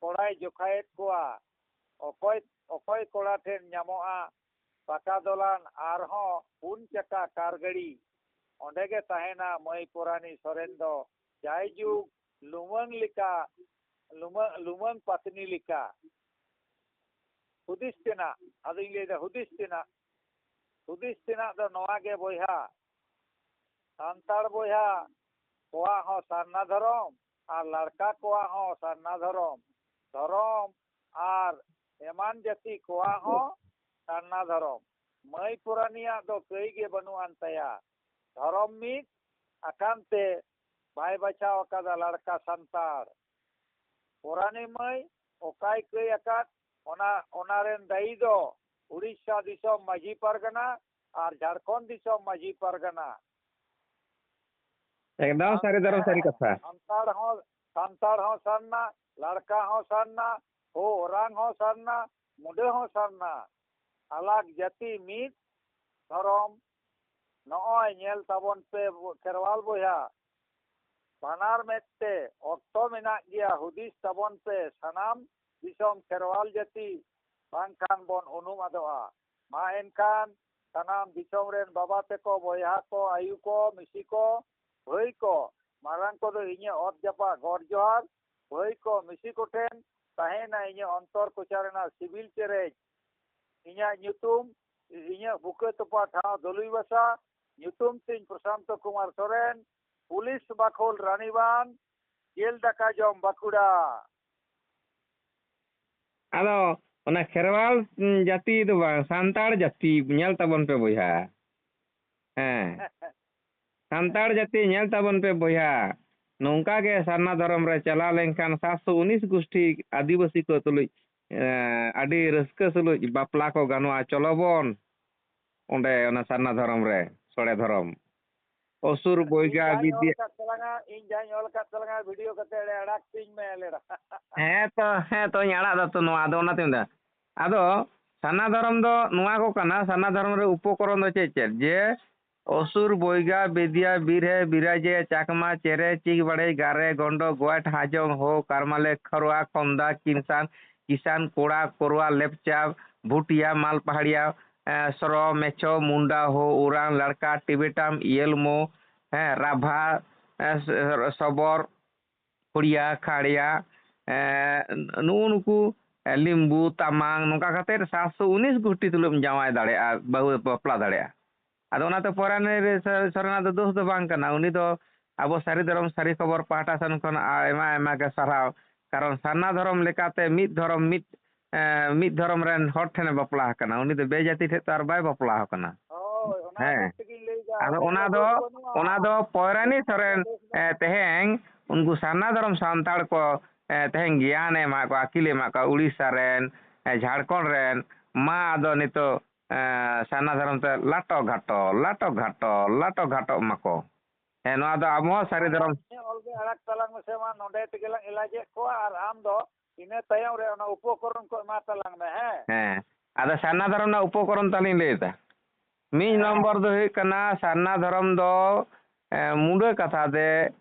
ᱠᱚᱲᱟᱭ ᱡᱚᱠᱷᱟᱭᱮᱫ ᱠᱚᱣᱟ, ᱚᱠᱚᱭ, ᱚᱠᱚᱭ ᱠᱚᱲᱟ ᱴᱷᱮᱱ ᱧᱟᱢᱚᱜᱼᱟ ᱯᱟᱠᱟ ᱫᱚᱞᱟᱱ ᱟᱨᱦᱚᱸ ᱯᱩᱱ ᱪᱟᱠᱟ ᱠᱟᱨ ᱜᱟᱹᱰᱤ? ᱚᱸᱰᱮ ᱜᱮ ᱛᱟᱦᱮᱱᱟ ᱢᱟᱹᱭ ᱯᱚᱨᱟᱱᱤ ᱥᱚᱨᱮᱱ ᱫᱚ ᱡᱟᱭᱡᱩᱜᱽ ᱞᱩᱢᱟᱹᱝ ᱞᱮᱠᱟ, ᱞᱩᱢᱟᱹ-, ᱞᱩᱢᱟᱹᱝ ᱯᱟᱹᱛᱱᱤ ᱞᱮᱠᱟ᱾ ᱦᱩᱫᱤᱥ ᱛᱮᱱᱟᱜ, ᱟᱫᱚᱧ ᱞᱟᱹᱭᱫᱟ ᱦᱩᱫᱤᱥ ᱛᱮᱱᱟᱜ, ᱦᱩᱫᱤᱥ ᱛᱮᱱᱟᱜ ᱫᱚ ᱱᱚᱣᱟ ᱜᱮ ᱵᱚᱭᱦᱟ, ᱥᱟᱱᱛᱟᱲ ᱵᱚᱭᱦᱟ ᱠᱚᱣᱟᱜ ᱦᱚᱸ ᱥᱟᱨᱱᱟ ᱫᱷᱚᱨᱚᱢ ᱟᱨ ᱞᱟᱲᱠᱟ ᱠᱚᱣᱟᱜ ᱦᱚᱸ ᱥᱟᱨᱱᱟ ᱫᱷᱚᱨᱚᱢ, ᱫᱷᱚᱨᱚᱢ ᱟᱨ ᱮᱢᱟᱱ ᱡᱟᱹᱛᱤ ᱠᱚᱣᱟᱜ ᱦᱚᱸ ᱥᱟᱨᱱᱟ ᱫᱷᱚᱨᱚᱢ᱾ ᱢᱟᱹᱭ ᱯᱚᱨᱟᱱᱤᱭᱟᱜ ᱫᱚ ᱠᱟᱹᱭ ᱜᱮ ᱵᱟᱹᱱᱩᱜ ᱟᱱ ᱛᱟᱭᱟ᱾ ᱫᱷᱚᱨᱚᱢ ᱢᱤᱫ ᱟᱠᱟᱱ ᱛᱮ ᱵᱟᱭ ᱵᱟᱪᱷᱟᱣ ᱟᱠᱟᱫᱟ ᱞᱟᱲᱠᱟ ᱥᱟᱱᱛᱟᱲ᱾ ᱯᱚᱨᱟᱱᱤ ᱢᱟᱹᱭ ᱚᱠᱟᱭ ᱠᱟᱹᱭ ᱟᱠᱟᱫ, ᱚᱱᱟ, ᱚᱱᱟ ᱨᱮᱱ ᱫᱟᱹᱭᱤ ᱫᱚ ᱩᱲᱤᱥᱥᱟ ᱫᱤᱥᱚᱢ ᱢᱟᱹᱡᱷᱤ ᱯᱟᱨᱜᱟᱱᱟ ᱟᱨ ᱡᱷᱟᱲᱠᱷᱚᱸᱰ ᱫᱤᱥᱚᱢ ᱢᱟᱹᱡᱷᱤ ᱯᱟᱨᱜᱟᱱᱟ᱾ ᱮᱠᱫᱚᱢ ᱥᱟᱹᱨᱤ ᱫᱷᱚᱨᱚᱢ ᱥᱟᱹᱨᱤ ᱠᱟᱛᱷᱟ᱾ ᱥᱟᱱᱛᱟᱲ ᱦᱚᱸ, ᱥᱟᱱᱛᱟᱲ ᱦᱚᱸ ᱥᱟᱨᱱᱟ, ᱞᱟᱲᱠᱟ ᱦᱚᱸ ᱥᱟᱨᱱᱟ, ᱦᱳ ᱳᱨᱟᱝ ᱦᱚᱸ ᱥᱟᱨᱱᱟ, ᱢᱩᱰᱟᱹ ᱦᱚᱸ ᱥᱟᱨᱱᱟ᱾ ᱟᱞᱟᱜᱽ ᱡᱟᱹᱛᱤ ᱢᱤᱫ ᱫᱷᱚᱨᱚᱢ᱾ ᱱᱚᱜᱼᱚᱭ ᱧᱮᱞ ᱛᱟᱵᱚᱱ ᱯᱮ ᱠᱷᱮᱨᱣᱟᱞ ᱵᱚᱭᱦᱟ, ᱵᱟᱱᱟᱨ ᱢᱮᱫ ᱛᱮ ᱚᱠᱛᱚ ᱢᱮᱱᱟᱜ ᱜᱮᱭᱟ, ᱦᱩᱫᱤᱥ ᱛᱟᱵᱚᱱ ᱯᱮ ᱥᱟᱱᱟᱢ ᱫᱤᱥᱚᱢ ᱠᱷᱮᱨᱣᱟᱞ ᱡᱟᱹᱛᱤ ᱵᱟᱝᱠᱷᱟᱱ ᱵᱚᱱ ᱩᱱᱩᱢ ᱟᱫᱚᱜᱼᱟ᱾ ᱢᱟ ᱮᱱᱠᱷᱟᱱ ᱥᱟᱱᱟᱢ ᱫᱤᱥᱚᱢ ᱨᱮᱱ ᱵᱟᱵᱟ ᱛᱮᱠᱚ, ᱵᱚᱭᱦᱟ ᱠᱚ, ᱟᱭᱩ ᱠᱚ, ᱢᱤᱥᱤ ᱠᱚ, ᱵᱷᱟᱹᱭ ᱠᱚ, ᱢᱟᱨᱟᱝ ᱠᱚᱫᱚ ᱤᱧᱟᱹᱜ ᱚᱛ ᱡᱟᱯᱟᱜ ᱜᱚᱰ ᱡᱚᱦᱟᱨ, ᱵᱷᱟᱹᱭ ᱠᱚ, ᱢᱤᱥᱤ ᱠᱚᱴᱷᱮᱱ ᱛᱟᱦᱮᱸᱭᱮᱱᱟ ᱤᱧᱟᱹᱜ ᱚᱱᱛᱚᱨ ᱠᱚᱪᱟ ᱨᱮᱱᱟᱜ ᱥᱤᱵᱤᱞ ᱪᱮᱨᱮᱡ᱾ ᱤᱧᱟᱹᱜ ᱧᱩᱛᱩᱢ, ᱤᱧᱟᱹᱜ ᱵᱩᱠᱟᱹ ᱛᱚᱯᱟ ᱴᱷᱟᱶ ᱫᱚᱞᱩᱭ ᱵᱟᱥᱟ, ᱧᱩᱛᱩᱢ ᱛᱤᱧ ᱯᱨᱚᱥᱟᱱᱛᱚ ᱠᱩᱢᱟᱨ ᱥᱚᱨᱮᱱ, ᱯᱩᱞᱤᱥ ᱵᱟᱠᱷᱳᱞ ᱨᱟᱱᱤᱵᱟᱸᱫᱷ, ᱡᱮᱞ ᱫᱟᱠᱟ ᱡᱚᱢ ᱵᱟᱸᱠᱩᱲᱟ᱾ ᱟᱫᱚ ᱚᱱᱟ ᱠᱷᱮᱨᱣᱟᱞ ᱡᱟᱹᱛᱤ ᱫᱚ ᱵᱟᱝ, ᱥᱟᱱᱛᱟᱲ ᱡᱟᱹᱛᱤ ᱧᱮᱞ ᱛᱟᱵᱚᱱ ᱯᱮ ᱵᱚᱭᱦᱟ᱾ ᱦᱮᱸ, ᱥᱟᱱᱛᱟᱲ ᱡᱟᱹᱛᱤ ᱧᱮᱞ ᱛᱟᱵᱚᱱ ᱯᱮ ᱵᱚᱭᱦᱟ᱾ ᱱᱚᱝᱠᱟ ᱜᱮ ᱥᱟᱨᱱᱟ ᱫᱷᱚᱨᱚᱢ ᱨᱮ ᱪᱟᱞᱟᱣ ᱞᱮᱱᱠᱷᱟᱱ ᱥᱟᱛᱥᱚ ᱩᱱᱤᱥ ᱜᱩᱥᱴᱤ ᱟᱹᱫᱤᱵᱟᱹᱥᱤ ᱠᱚ ᱛᱩᱞᱩᱡ, ᱮᱸ, ᱟᱹᱰᱤ ᱨᱟᱹᱥᱠᱟᱹ ᱥᱩᱞᱩᱡ ᱵᱟᱯᱞᱟ ᱠᱚ ᱜᱟᱱᱚᱜᱼᱟ᱾ ᱪᱚᱞᱚ ᱵᱚᱱ ᱚᱸᱰᱮ ᱚᱱᱟ ᱥᱟᱨᱱᱟ ᱫᱷᱚᱨᱚᱢ ᱨᱮ, ᱥᱚᱲᱮ ᱫᱷᱚᱨᱚᱢ᱾ ᱚᱥᱩᱨ ᱤᱧ ᱵᱚᱭᱜᱟ ᱡᱟᱦᱟᱸᱧ ᱚᱞ ᱵᱤᱫᱽᱭᱟᱹ ᱟᱠᱟᱫ ᱛᱟᱞᱟᱝᱟ, ᱤᱧ ᱡᱟᱦᱟᱸᱧ ᱚᱞ ᱟᱠᱟᱫ ᱛᱟᱞᱟᱝᱟ ᱵᱷᱤᱰᱤᱭᱳ ᱠᱟᱛᱮ ᱚᱸᱰᱮ ᱟᱲᱟᱜ ᱛᱤᱧ ᱢᱮ ᱞᱮᱲᱟ᱾ ᱦᱮᱸ ᱛᱚ, ᱦᱮᱸ ᱛᱚᱧ ᱟᱲᱟᱜ ᱫᱟ ᱛᱚ ᱱᱚᱣᱟ, ᱟᱫᱚ ᱚᱱᱟᱛᱮᱧ ᱢᱮᱱᱫᱟ᱾ ᱟᱫᱚ ᱥᱟᱨᱱᱟ ᱫᱷᱚᱨᱚᱢ ᱫᱚ ᱱᱚᱣᱟ ᱠᱚ ᱠᱟᱱᱟ, ᱥᱟᱨᱱᱟ ᱫᱷᱚᱨᱚᱢ ᱨᱮ ᱩᱯᱚᱠᱚᱨᱚᱱ ᱫᱚ ᱪᱮᱫ ᱪᱮᱫ? ᱡᱮ ᱚᱥᱩᱨ, ᱵᱚᱭᱜᱟ, ᱵᱮᱫᱤᱭᱟ, ᱵᱤᱨᱦᱮ, ᱵᱤᱨᱟᱡᱮ, ᱪᱟᱠᱢᱟ, ᱪᱮᱨᱮ, ᱪᱤᱠ ᱵᱟᱲᱮ, ᱜᱟᱨᱮ, ᱜᱚᱱᱰᱚ, ᱜᱚᱭᱴ, ᱦᱟᱡᱚᱝ, ᱦᱳ, ᱠᱟᱨᱢᱟᱞᱮ, ᱠᱷᱟᱨᱣᱟ, ᱠᱷᱚᱱᱫᱟ, ᱠᱤᱱᱥᱟᱱ, ᱠᱤᱥᱟᱱ, ᱠᱚᱲᱟ, ᱠᱚᱨᱣᱟ, ᱞᱮᱯᱪᱟ, ᱵᱷᱩᱴᱤᱭᱟ, ᱢᱟᱞ ᱯᱟᱦᱟᱲᱤᱭᱟ, ᱮ, ᱥᱨᱚ, ᱢᱮᱪᱷᱚ, ᱢᱩᱱᱰᱟ, ᱦᱳ, ᱳᱨᱟᱝ, ᱞᱟᱲᱠᱟ, ᱴᱤᱵᱮᱴᱟᱢ, ᱤᱭᱮᱞᱢᱳ, ᱦᱮᱸ, ᱨᱟᱵᱷᱟ, ᱮ, ᱥ-, ᱥᱚᱵᱚᱨ, ᱠᱷᱩᱲᱤᱭᱟ, ᱠᱷᱟᱲᱤᱭᱟ, ᱮ, ᱱᱩᱜᱼᱩ ᱱᱩᱠᱩ, ᱮ, ᱞᱤᱢᱵᱩ, ᱛᱟᱢᱟᱝ, ᱱᱚᱝᱠᱟ ᱠᱟᱛᱮ ᱥᱟᱛᱥᱚ ᱩᱱᱤᱥ ᱜᱩᱥᱴᱤ ᱛᱩᱞᱩᱡ ᱮᱢ ᱡᱟᱶᱟᱭ ᱫᱟᱲᱮᱭᱟᱜᱼᱟ, ᱵᱟᱹᱦᱩ ᱵᱟᱯᱞᱟ ᱫᱟᱲᱮᱭᱟᱜᱼᱟ᱾ ᱟᱫᱚ ᱚᱱᱟᱛᱮ ᱯᱚᱨᱟᱭᱱᱤ ᱨᱮ ᱥᱚ-, ᱥᱚᱨᱮᱱᱟᱜ ᱫᱚ ᱫᱳᱥ ᱫᱚ ᱵᱟᱝ ᱠᱟᱱᱟ᱾ ᱩᱱᱤ ᱫᱚ ᱟᱵᱚ ᱥᱟᱹᱨᱤ ᱫᱷᱚᱨᱚᱢ ᱥᱟᱹᱨᱤ ᱠᱷᱚᱵᱚᱨ ᱯᱟᱦᱴᱟ ᱥᱮᱱ ᱠᱷᱚᱱ ᱟᱭᱢᱟ ᱟᱭᱢᱟ ᱜᱮ ᱥᱟᱨᱦᱟᱣ᱾ ᱠᱟᱨᱚᱱ ᱥᱟᱨᱱᱟ ᱫᱷᱚᱨᱚᱢ ᱞᱮᱠᱟᱛᱮ ᱢᱤᱫ ᱫᱷᱚᱨᱚᱢ ᱢᱤᱫ, ᱮ, ᱢᱤᱫ ᱫᱷᱚᱨᱚᱢ ᱨᱮᱱ ᱦᱚᱲ ᱴᱷᱮᱱᱮ ᱵᱟᱯᱞᱟ ᱟᱠᱟᱱᱟ᱾ ᱩᱱᱤ ᱫᱚ ᱵᱮᱡᱟᱹᱛᱤ ᱴᱷᱮᱱ ᱛᱚ ᱟᱨ ᱵᱟᱭ ᱵᱟᱯᱞᱟ ᱟᱠᱟᱱᱟ᱾ ᱦᱳᱭ, ᱚᱱᱟ ᱦᱮᱸ᱾ ᱦᱤᱥᱟᱹᱵ ᱛᱮᱜᱤᱧ ᱞᱟᱹᱭᱫᱟ, ᱟᱫᱚ ᱟᱞᱮᱭᱟᱜ ᱚᱱᱟ ᱫᱚ ᱫᱚ, ᱫᱳᱥ ᱵᱟᱹᱱᱩᱜᱼᱟ᱾ ᱚᱱᱟ ᱫᱚ ᱯᱚᱭᱨᱟᱱᱤ ᱥᱚᱨᱮᱱ, ᱫᱳᱥ ᱮ, ᱵᱟᱹᱱᱩᱜᱼᱟ᱾ ᱛᱮᱦᱮᱧ ᱩᱱᱠᱩ ᱥᱟᱨᱱᱟ ᱫᱷᱚᱨᱚᱢ ᱥᱟᱱᱛᱟᱲ ᱠᱚ, ᱮ, ᱛᱮᱦᱮᱧ ᱜᱮᱭᱟᱱᱮ ᱮᱢᱟᱜ ᱠᱚᱣᱟ, ᱟᱹᱠᱤᱞᱮ ᱮᱢᱟᱜ ᱠᱚᱣᱟ, ᱩᱲᱤᱥᱥᱟ ᱨᱮᱱ, ᱮ, ᱡᱷᱟᱲᱠᱷᱚᱸᱰ ᱨᱮᱱ, ᱢᱟ ᱟᱫᱚ ᱱᱤᱛᱚᱜ, ᱮ, ᱥᱟᱨᱱᱟ ᱫᱷᱚᱨᱚᱢ ᱛᱮ ᱞᱟᱴᱚ ᱜᱷᱟᱴᱚ, ᱞᱟᱴᱚ ᱜᱷᱟᱴᱚ, ᱞᱟᱴᱚ ᱜᱷᱟᱴᱚᱜ ᱢᱟᱠᱚ᱾ ᱦᱮᱸ, ᱱᱚᱣᱟ ᱫᱚ ᱟᱵᱚ ᱦᱚᱸ ᱥᱟᱹᱨᱤ ᱫᱷᱚᱨᱚᱢ᱾ ᱤᱧᱟᱹᱜ ᱚᱞ ᱜᱮ ᱟᱲᱟᱜ ᱛᱟᱞᱟᱝ ᱢᱮᱥᱮ ᱢᱟ, ᱱᱚᱰᱮ ᱛᱮᱜᱮ ᱞᱟᱝ ᱮᱞᱟᱡᱮᱫ ᱠᱚᱣᱟ, ᱟᱨ ᱟᱢ ᱫᱚ ᱤᱱᱟᱹ ᱛᱟᱭᱚᱢ ᱨᱮ ᱚᱱᱟ ᱩᱯᱚᱠᱚᱨᱚᱱ ᱠᱚ ᱮᱢᱟ ᱛᱟᱞᱟᱝ ᱢᱮ, ᱦᱮᱸ? ᱦᱮᱸ, ᱟᱫᱚ ᱥᱟᱨᱱᱟ ᱫᱷᱚᱨᱚᱢ ᱨᱮᱱᱟᱜ ᱩᱯᱚᱠᱚᱨᱚᱱ ᱛᱟᱞᱤᱧ ᱞᱟᱹᱭ ᱮᱫᱟ᱾ ᱢᱤᱫ ᱦᱮᱸ᱾ ᱱᱚᱢᱵᱚᱨ ᱫᱚ ᱦᱩᱭᱩᱜ ᱠᱟᱱᱟ, ᱥᱟᱨᱱᱟ ᱫᱷᱚᱨᱚᱢ ᱫᱚ, ᱮ, ᱢᱩᱰᱟᱹ ᱠᱟᱛᱷᱟ ᱛᱮ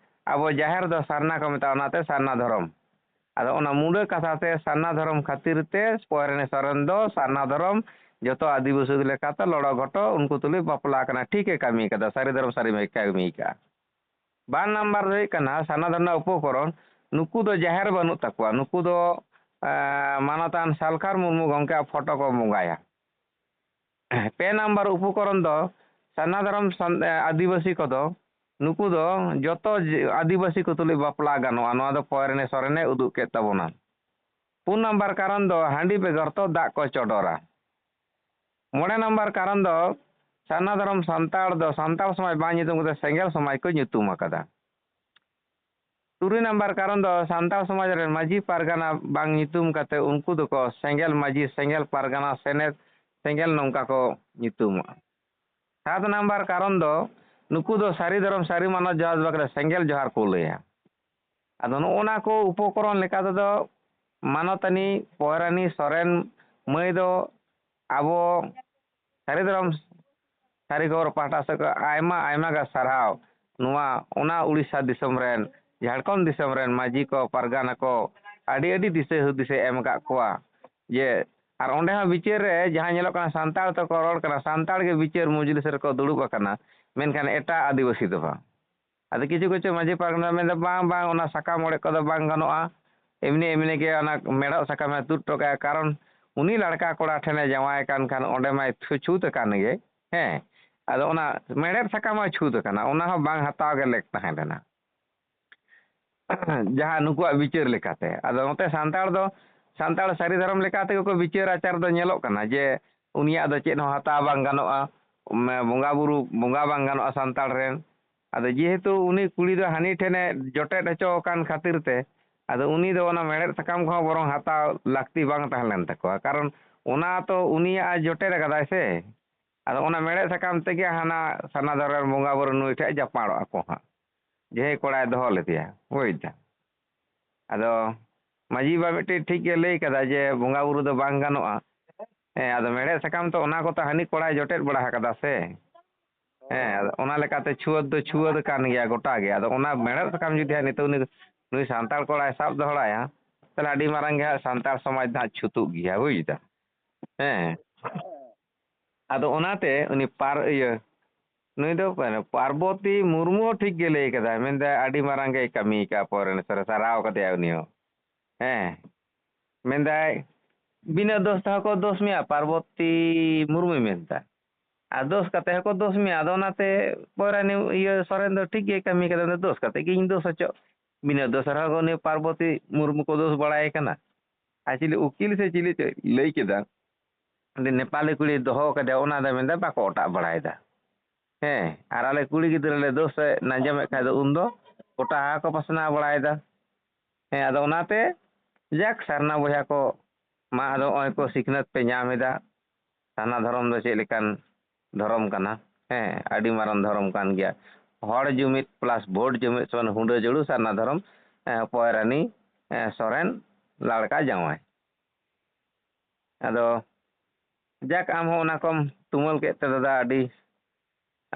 ᱟᱵᱚ ᱡᱟᱦᱮᱨ ᱫᱚ ᱥᱟᱨᱱᱟ ᱠᱚ ᱢᱮᱛᱟᱜᱼᱟ, ᱚᱱᱟᱛᱮ ᱥᱟᱨᱱᱟ ᱫᱷᱚᱨᱚᱢ᱾ ᱟᱫᱚ ᱚᱱᱟ ᱢᱩᱰᱟᱹ ᱠᱟᱛᱷᱟ ᱛᱮ ᱥᱟᱨᱱᱟ ᱫᱷᱚᱨᱚᱢ ᱠᱷᱟᱹᱛᱤᱨ ᱛᱮ ᱯᱚᱭᱨᱟᱱᱤ ᱥᱚᱨᱮᱱ ᱫᱚ ᱥᱟᱨᱱᱟ ᱫᱷᱚᱨᱚᱢ ᱡᱚᱛᱚ ᱟᱹᱫᱤᱵᱟᱹᱥᱤ ᱞᱮᱠᱟᱛᱮ ᱞᱚᱲᱚ ᱜᱷᱚᱴᱚ ᱩᱱᱠᱩ ᱛᱩᱞᱩᱡ ᱵᱟᱯᱞᱟ ᱠᱟᱱᱟ᱾ ᱴᱷᱤᱠ ᱮ ᱠᱟᱹᱢᱤ ᱠᱟᱫᱟ, ᱥᱟᱹᱨᱤ ᱫᱷᱚᱨᱚᱢ ᱥᱟᱹᱨᱤ ᱢᱟᱹᱭ ᱠᱟᱹᱢᱤ ᱠᱟᱜᱼᱟ᱾ ᱵᱟᱨ ᱱᱟᱢᱵᱟᱨ ᱫᱚ ᱦᱩᱭᱩᱜ ᱠᱟᱱᱟ ᱥᱟᱨᱱᱟ ᱫᱷᱚᱨᱚᱢ ᱨᱮᱱᱟᱜ ᱩᱯᱚᱠᱚᱨᱚᱱ, ᱱᱩᱠᱩ ᱫᱚ ᱡᱟᱦᱮᱨ ᱵᱟᱹᱱᱩᱜ ᱛᱟᱠᱚᱣᱟ, ᱱᱩᱠᱩ ᱫᱚ, ᱮᱸ, ᱢᱟᱱᱚᱛᱟᱱ ᱥᱟᱞᱠᱷᱟᱱ ᱢᱩᱨᱢᱩ ᱜᱚᱢᱠᱮᱭᱟᱜ ᱯᱷᱳᱴᱳ ᱠᱚ ᱵᱚᱸᱜᱟᱭᱟ᱾ ᱯᱮ ᱱᱟᱢᱵᱟᱨ ᱩᱯᱚᱠᱚᱨᱚᱱ ᱫᱚ ᱥᱟᱨᱱᱟ ᱫᱷᱚᱨᱚᱢ ᱥᱟᱱ-, ᱮ, ᱟᱹᱫᱤᱵᱟᱹᱥᱤ ᱠᱚᱫᱚ, ᱱᱩᱠᱩ ᱫᱚ ᱡᱚᱛᱚ ᱡᱮ-, ᱟᱹᱫᱤᱵᱟᱹᱥᱤ ᱠᱚ ᱛᱩᱞᱩᱡ ᱵᱟᱯᱞᱟ ᱜᱟᱱᱚᱜᱼᱟ᱾ ᱱᱚᱣᱟ ᱫᱚ ᱯᱚᱭᱨᱟᱱᱤ ᱥᱚᱨᱮᱱᱮ ᱩᱫᱩᱜ ᱠᱮᱫ ᱛᱟᱵᱚᱱᱟ᱾ ᱯᱩᱱ ᱱᱟᱢᱵᱟᱨ ᱠᱟᱨᱚᱱ ᱫᱚ ᱦᱟᱺᱰᱤ ᱵᱮᱜᱚᱨ ᱛᱚ ᱫᱟᱜ ᱠᱚ ᱪᱚᱰᱚᱨᱟ᱾ ᱢᱚᱬᱮ ᱱᱟᱢᱵᱟᱨ ᱠᱟᱨᱚᱱ ᱫᱚ ᱥᱟᱨᱱᱟ ᱫᱷᱚᱨᱚᱢ ᱥᱟᱱᱛᱟᱲ ᱫᱚ ᱥᱟᱱᱛᱟᱲ ᱥᱚᱢᱟᱡᱽ ᱵᱟᱝ ᱧᱩᱛᱩᱢ ᱠᱟᱛᱮ ᱥᱮᱸᱜᱮᱞ ᱥᱚᱢᱟᱡᱽ ᱠᱚ ᱧᱩᱛᱩᱢ ᱟᱠᱟᱫᱟ᱾ ᱛᱩᱨᱩᱭ ᱱᱟᱢᱵᱟᱨ ᱠᱟᱨᱚᱱ ᱫᱚ ᱥᱟᱱᱛᱟᱲ ᱥᱚᱢᱟᱡᱽ ᱨᱮᱱ ᱢᱟᱹᱡᱷᱤ ᱯᱟᱨᱜᱟᱱᱟ ᱵᱟᱝ ᱧᱩᱛᱩᱢ ᱠᱟᱛᱮ ᱩᱱᱠᱩ ᱫᱚᱠᱚ ᱥᱮᱸᱜᱮᱞ ᱢᱟᱹᱡᱷᱤ, ᱥᱮᱸᱜᱮᱞ ᱯᱟᱨᱜᱟᱱᱟ, ᱥᱮᱱᱮᱛ, ᱥᱮᱸᱜᱮᱞ ᱱᱚᱝᱠᱟ ᱠᱚ ᱧᱩᱛᱩᱢᱚᱜᱼᱟ᱾ ᱥᱟᱛ ᱱᱟᱢᱵᱟᱨ ᱠᱟᱨᱚᱱ ᱫᱚ ᱱᱩᱠᱩ ᱫᱚ ᱥᱟᱹᱨᱤ ᱫᱷᱚᱨᱚᱢ ᱥᱟᱹᱨᱤ ᱢᱟᱱᱚᱛ ᱡᱚᱦᱟᱨ ᱵᱟᱠᱷᱨᱟ ᱥᱮᱸᱜᱮᱞ ᱡᱚᱦᱟᱨ ᱠᱚ ᱞᱟᱹᱭᱟ᱾ ᱟᱫᱚ ᱱᱚᱜᱼᱚ ᱱᱟ ᱠᱚ ᱩᱯᱚᱠᱚᱨᱚᱱ ᱞᱮᱠᱟ ᱛᱮᱫᱚ ᱢᱟᱱᱚᱛᱟᱱᱤ ᱯᱚᱭᱨᱟᱱᱤ ᱥᱚᱨᱮᱱ ᱢᱟᱹᱭ ᱫᱚ ᱟᱵᱚ ᱥᱟᱹᱨᱤ ᱫᱷᱚᱨᱚᱢ ᱥᱟᱹᱨᱤ ᱠᱷᱚᱵᱚᱨ ᱯᱟᱦᱴᱟ ᱥᱮᱫ ᱠᱷᱚᱱ ᱟᱭᱢᱟ ᱟᱭᱢᱟ ᱜᱮ ᱥᱟᱨᱦᱟᱣ᱾ ᱱᱚᱣᱟ ᱚᱱᱟ ᱩᱲᱤᱥᱥᱟ ᱫᱤᱥᱚᱢ ᱨᱮᱱ, ᱡᱷᱟᱲᱠᱷᱚᱸᱰ ᱫᱤᱥᱚᱢ ᱨᱮᱱ ᱢᱟᱹᱡᱷᱤ ᱠᱚ, ᱯᱟᱨᱜᱟᱱᱟ ᱠᱚ ᱟᱹᱰᱤ ᱟᱹᱰᱤ ᱫᱤᱥᱟᱹ ᱦᱩᱫᱤᱥᱮ ᱮᱢ ᱟᱠᱟᱫ ᱠᱚᱣᱟ᱾ ᱡᱮ ᱟᱨ ᱚᱸᱰᱮ ᱦᱚᱸ ᱵᱤᱪᱟᱹᱨ ᱨᱮ ᱡᱟᱦᱟᱸ ᱧᱮᱞᱚᱜ ᱠᱟᱱᱟ, ᱥᱟᱱᱛᱟᱲ ᱛᱮᱠᱚ ᱨᱚᱲ ᱠᱟᱱᱟ, ᱥᱟᱱᱛᱟᱲ ᱜᱮ ᱵᱤᱪᱟᱹᱨ ᱢᱚᱡᱽᱞᱤᱥ ᱨᱮᱠᱚ ᱫᱩᱲᱩᱵ ᱟᱠᱟᱱᱟ, ᱢᱮᱱᱠᱷᱟᱱ ᱮᱴᱟᱜ ᱟᱹᱫᱤᱵᱟᱹᱥᱤ ᱫᱚ ᱵᱟᱝ᱾ ᱟᱫᱚ ᱠᱤᱪᱷᱩ ᱠᱤᱪᱷᱩ ᱢᱟᱹᱡᱷᱤ ᱯᱟᱨᱜᱟᱱᱟ ᱢᱮᱱᱫᱟ, "ᱵᱟᱝ, ᱵᱟᱝ, ᱚᱱᱟ ᱥᱟᱠᱟᱢ ᱚᱲᱮᱡ ᱠᱚᱫᱚ ᱵᱟᱝ ᱜᱟᱱᱚᱜᱼᱟ, ᱮᱢᱱᱤ ᱮᱢᱱᱤ ᱜᱮ ᱚᱱᱟ ᱢᱮᱲᱦᱮᱫ ᱥᱟᱠᱟᱢᱮ ᱛᱩᱫ ᱦᱚᱴᱚ ᱠᱟᱜᱼᱟ, ᱠᱟᱨᱚᱱ ᱩᱱᱤ ᱞᱟᱲᱠᱟ ᱠᱚᱲᱟ ᱴᱷᱮᱱᱮ ᱡᱟᱶᱟᱭ ᱠᱟᱱ ᱠᱷᱟᱱ ᱚᱸᱰᱮ ᱢᱟᱭ ᱪᱷᱩ-, ᱪᱷᱩᱛ ᱟᱠᱟᱱ ᱜᱮ, ᱦᱮᱸ, ᱟᱫᱚ ᱚᱱᱟ ᱢᱮᱲᱦᱮᱫ ᱥᱟᱠᱟᱢ ᱦᱚᱸᱭ ᱪᱷᱩᱛ ᱟᱠᱟᱱᱟ, ᱚᱱᱟ ᱦᱚᱸ ᱵᱟᱝ ᱦᱟᱛᱟᱣ ᱜᱮ ᱞᱮᱠ ᱛᱟᱦᱮᱸ ᱞᱮᱱᱟ᱾" ᱡᱟᱦᱟᱸ ᱱᱩᱠᱩᱣᱟᱜ ᱵᱤᱪᱟᱹᱨ ᱞᱮᱠᱟᱛᱮ᱾ ᱟᱫᱚ ᱱᱚᱛᱮ ᱥᱟᱱᱛᱟᱲ ᱫᱚ, ᱥᱟᱱᱛᱟᱲ ᱥᱟᱹᱨᱤ ᱫᱷᱚᱨᱚᱢ ᱞᱮᱠᱟ ᱛᱮᱜᱮ ᱠᱚ ᱵᱤᱪᱟᱹᱨ ᱟᱪᱟᱨ ᱫᱚ ᱧᱮᱞᱚᱜ ᱠᱟᱱᱟ ᱡᱮ ᱩᱱᱤᱭᱟᱜ ᱫᱚ ᱪᱮᱫ ᱦᱚᱸ ᱦᱟᱛᱟᱣ ᱵᱟᱝ ᱜᱟᱱᱚᱜᱼᱟ, ᱢᱮ-, ᱵᱚᱸᱜᱟ ᱵᱩᱨᱩ, ᱵᱚᱸᱜᱟ ᱵᱟᱝ ᱜᱟᱱᱚᱜᱼᱟ ᱥᱟᱱᱛᱟᱲ ᱨᱮᱱ᱾ ᱟᱫᱚ ᱡᱮᱦᱮᱛᱩ ᱩᱱᱤ ᱠᱩᱲᱤ ᱫᱚ ᱦᱟᱹᱱᱤ ᱴᱷᱮᱱᱮ ᱡᱚᱴᱮᱫ ᱦᱚᱪᱚ ᱟᱠᱟᱱ ᱠᱷᱟᱹᱛᱤᱨ ᱛᱮ, ᱟᱫᱚ ᱩᱱᱤ ᱫᱚ ᱚᱱᱟ ᱢᱮᱲᱦᱮᱫ ᱥᱟᱠᱟᱢ ᱠᱚᱦᱚᱸ ᱵᱚᱨᱚᱝ ᱦᱟᱛᱟᱣ ᱞᱟᱹᱠᱛᱤ ᱵᱟᱝ ᱛᱟᱦᱮᱸ ᱞᱮᱱ ᱛᱟᱠᱚᱣᱟ, ᱠᱟᱨᱚᱱ ᱚᱱᱟ ᱛᱚ ᱩᱱᱤᱭᱟᱜ ᱡᱚᱴᱮᱫ ᱟᱠᱟᱫᱟᱭ ᱥᱮ᱾ ᱟᱫᱚ ᱚᱱᱟ ᱢᱮᱲᱦᱮᱫ ᱥᱟᱠᱟᱢ ᱛᱮᱜᱮ ᱦᱟᱱᱟ ᱥᱟᱨᱱᱟ ᱫᱷᱚᱨᱚᱢ ᱨᱮᱱ ᱵᱚᱸᱜᱟ ᱵᱩᱨᱩ ᱱᱩᱭ ᱴᱷᱮᱱ ᱡᱟᱯᱟᱲᱚᱜ ᱟᱠᱚ ᱦᱟᱸᱜ, ᱡᱟᱦᱟᱸᱭ ᱠᱚᱲᱟᱭ ᱫᱚᱦᱚ ᱞᱮᱫᱮᱭᱟ, ᱵᱩᱡᱽ ᱫᱟ᱾ ᱟᱫᱚ ᱢᱟᱹᱡᱷᱤ ᱵᱟᱵᱟ ᱢᱤᱫᱴᱤᱡ ᱴᱷᱤᱠ ᱜᱮ ᱞᱟᱹᱭ ᱠᱟᱫᱟ ᱡᱮ ᱵᱚᱸᱜᱟ ᱵᱩᱨᱩ ᱫᱚ ᱵᱟᱝ ᱜᱟᱱᱚᱜᱼᱟ᱾ ᱦᱮᱸ, ᱟᱫᱚ ᱢᱮᱲᱦᱮᱫ ᱥᱟᱠᱟᱢ ᱛᱚ ᱚᱱᱟ ᱠᱚᱛᱮ ᱦᱟᱹᱱᱤ ᱠᱚᱲᱟᱭ ᱡᱚᱴᱮᱫ ᱵᱟᱲᱟ ᱟᱠᱟᱫᱟ ᱥᱮ᱾ ᱦᱮᱸ, ᱟᱫᱚ ᱚᱱᱟ ᱞᱮᱠᱟᱛᱮ ᱪᱷᱩᱣᱟᱹᱛ ᱫᱚ ᱪᱷᱩᱣᱟᱹᱛ ᱟᱠᱟᱱ ᱜᱮᱭᱟ ᱜᱚᱴᱟ ᱜᱮ᱾ ᱟᱫᱚ ᱚᱱᱟ ᱢᱮᱲᱦᱮᱫ ᱥᱟᱠᱟᱢ ᱡᱩᱫᱤ ᱦᱟᱸᱜ ᱱᱤᱛᱚᱜ ᱩᱱᱤ, ᱱᱩᱭ ᱥᱟᱱᱛᱟᱲ ᱠᱚᱲᱟᱭ ᱥᱟᱵ ᱫᱚᱦᱚᱲᱟᱭᱟ, ᱛᱟᱦᱚᱞᱮ ᱟᱹᱰᱤ ᱢᱟᱨᱟᱝ ᱜᱮ ᱦᱟᱸᱜ ᱥᱟᱱᱛᱟᱲ ᱥᱚᱢᱟᱡᱽ ᱫᱚ ᱦᱟᱸᱜ ᱪᱷᱩᱛᱩᱜ ᱜᱮᱭᱟ, ᱵᱩᱡᱽ ᱫᱟ? ᱦᱮᱸ᱾ ᱟᱫᱚ ᱚᱱᱟᱛᱮ ᱩᱱᱤ ᱯᱟᱨ-, ᱤᱭᱟᱹ, ᱱᱩᱭ ᱫᱚ ᱯᱟᱨᱵᱚᱛᱤ ᱢᱩᱨᱢᱩ ᱦᱚᱸ ᱴᱷᱤᱠ ᱜᱮ ᱞᱟᱹᱭ ᱠᱟᱫᱟᱭ, ᱢᱮᱱᱫᱟᱭ ᱟᱹᱰᱤ ᱢᱟᱨᱟᱝ ᱜᱮᱭ ᱠᱟᱹᱢᱤ ᱠᱟᱜᱼᱟ, ᱯᱚᱨᱮ ᱥᱟᱨᱦᱟᱣ ᱠᱟᱫᱮᱭᱟ ᱩᱱᱤ ᱦᱚᱸ᱾ ᱦᱮᱸ, ᱢᱮᱱᱫᱟᱭ ᱵᱤᱱᱟᱹ ᱫᱳᱥ ᱛᱮᱦᱚᱸ ᱠᱚ ᱫᱳᱥ ᱢᱮᱭᱟ, ᱯᱟᱨᱵᱚᱛᱤ ᱢᱩᱨᱢᱩᱭ ᱢᱮᱱᱫᱟ᱾ ᱟᱨ ᱫᱳᱥ ᱠᱟᱛᱮ ᱦᱚᱸᱠᱚ ᱫᱳᱥ ᱢᱮᱭᱟ, ᱟᱫᱚ ᱚᱱᱟᱛᱮ ᱯᱚᱭᱨᱟᱱᱤ ᱤᱭᱟᱹ ᱥᱚᱨᱮᱱ ᱫᱚ ᱴᱷᱤᱠ ᱜᱮᱭ ᱠᱟᱹᱢᱤ ᱠᱟᱫᱟ, ᱫᱳᱥ ᱠᱟᱛᱮ ᱜᱮ ᱤᱧ ᱫᱳᱥ ᱦᱚᱪᱚᱜ᱾ ᱵᱤᱱᱟᱹ ᱫᱳᱥ ᱨᱮᱦᱚᱸ ᱩᱱᱤ ᱯᱟᱨᱵᱚᱛᱤ ᱢᱩᱨᱢᱩ ᱠᱚ ᱫᱳᱥ ᱵᱟᱲᱟᱭ ᱠᱟᱱᱟ᱾ ᱟᱨ ᱪᱤᱞᱤ ᱩᱠᱤᱞ ᱥᱮ ᱪᱤᱞᱤ ᱪᱚᱭ ᱞᱟᱹᱭ ᱠᱮᱫᱟ, ᱩᱱᱤ ᱱᱮᱯᱟᱞᱤ ᱠᱩᱲᱤ ᱫᱚᱦᱚ ᱠᱟᱫᱮᱭᱟ, ᱚᱱᱟ ᱫᱚ ᱢᱮᱱᱫᱟ ᱵᱟᱠᱚ ᱚᱴᱟᱜ ᱵᱟᱲᱟᱭᱮᱫᱟ᱾ ᱦᱮᱸ, ᱟᱨ ᱟᱞᱮ ᱠᱩᱲᱤ ᱜᱤᱫᱽᱨᱟᱹ ᱞᱮ ᱫᱳᱥ ᱮ ᱟᱸᱡᱚᱢᱮᱫ ᱠᱷᱟᱡ ᱫᱚ ᱩᱱᱫᱚ ᱜᱚᱴᱟ ᱠᱚ ᱯᱟᱥᱱᱟᱣ ᱵᱟᱲᱟᱭᱮᱫᱟ᱾ ᱦᱮᱸ, ᱟᱫᱚ ᱚᱱᱟᱛᱮ ᱡᱟᱠ ᱥᱟᱨᱱᱟ ᱵᱚᱭᱦᱟ ᱠᱚ, ᱢᱟ ᱟᱫᱚ ᱱᱚᱜᱼᱚᱭ ᱠᱚ ᱥᱤᱠᱷᱱᱟᱹᱛ ᱯᱮ ᱧᱟᱢ ᱮᱫᱟ, ᱥᱟᱨᱱᱟ ᱫᱷᱚᱨᱚᱢ ᱫᱚ ᱪᱮᱫ ᱞᱮᱠᱟᱱ ᱫᱷᱚᱨᱚᱢ ᱠᱟᱱᱟ᱾ ᱦᱮᱸ, ᱟᱹᱰᱤ ᱢᱟᱨᱟᱝ ᱫᱷᱚᱨᱚᱢ ᱠᱟᱱ ᱜᱮᱭᱟ᱾ ᱦᱚᱲ ᱡᱩᱢᱤᱫ plus vote ᱡᱩᱢᱤᱫ ᱥᱚᱢᱟᱱ ᱦᱩᱰᱟᱹ ᱡᱟᱹᱲᱩ ᱥᱟᱨᱱᱟ ᱫᱷᱚᱨᱚᱢ, ᱦᱮᱸ, ᱯᱚᱭᱨᱟᱱᱤ, ᱦᱮᱸ, ᱥᱚᱨᱮᱱ ᱞᱟᱲᱠᱟ ᱡᱟᱶᱟᱭ᱾ ᱟᱫᱚ ᱡᱟᱠ, ᱟᱢ ᱦᱚᱸ ᱚᱱᱟ ᱠᱚᱢ ᱛᱩᱢᱟᱹᱞ ᱠᱮᱫ ᱛᱮ ᱫᱟᱫᱟ, ᱟᱹᱰᱤ,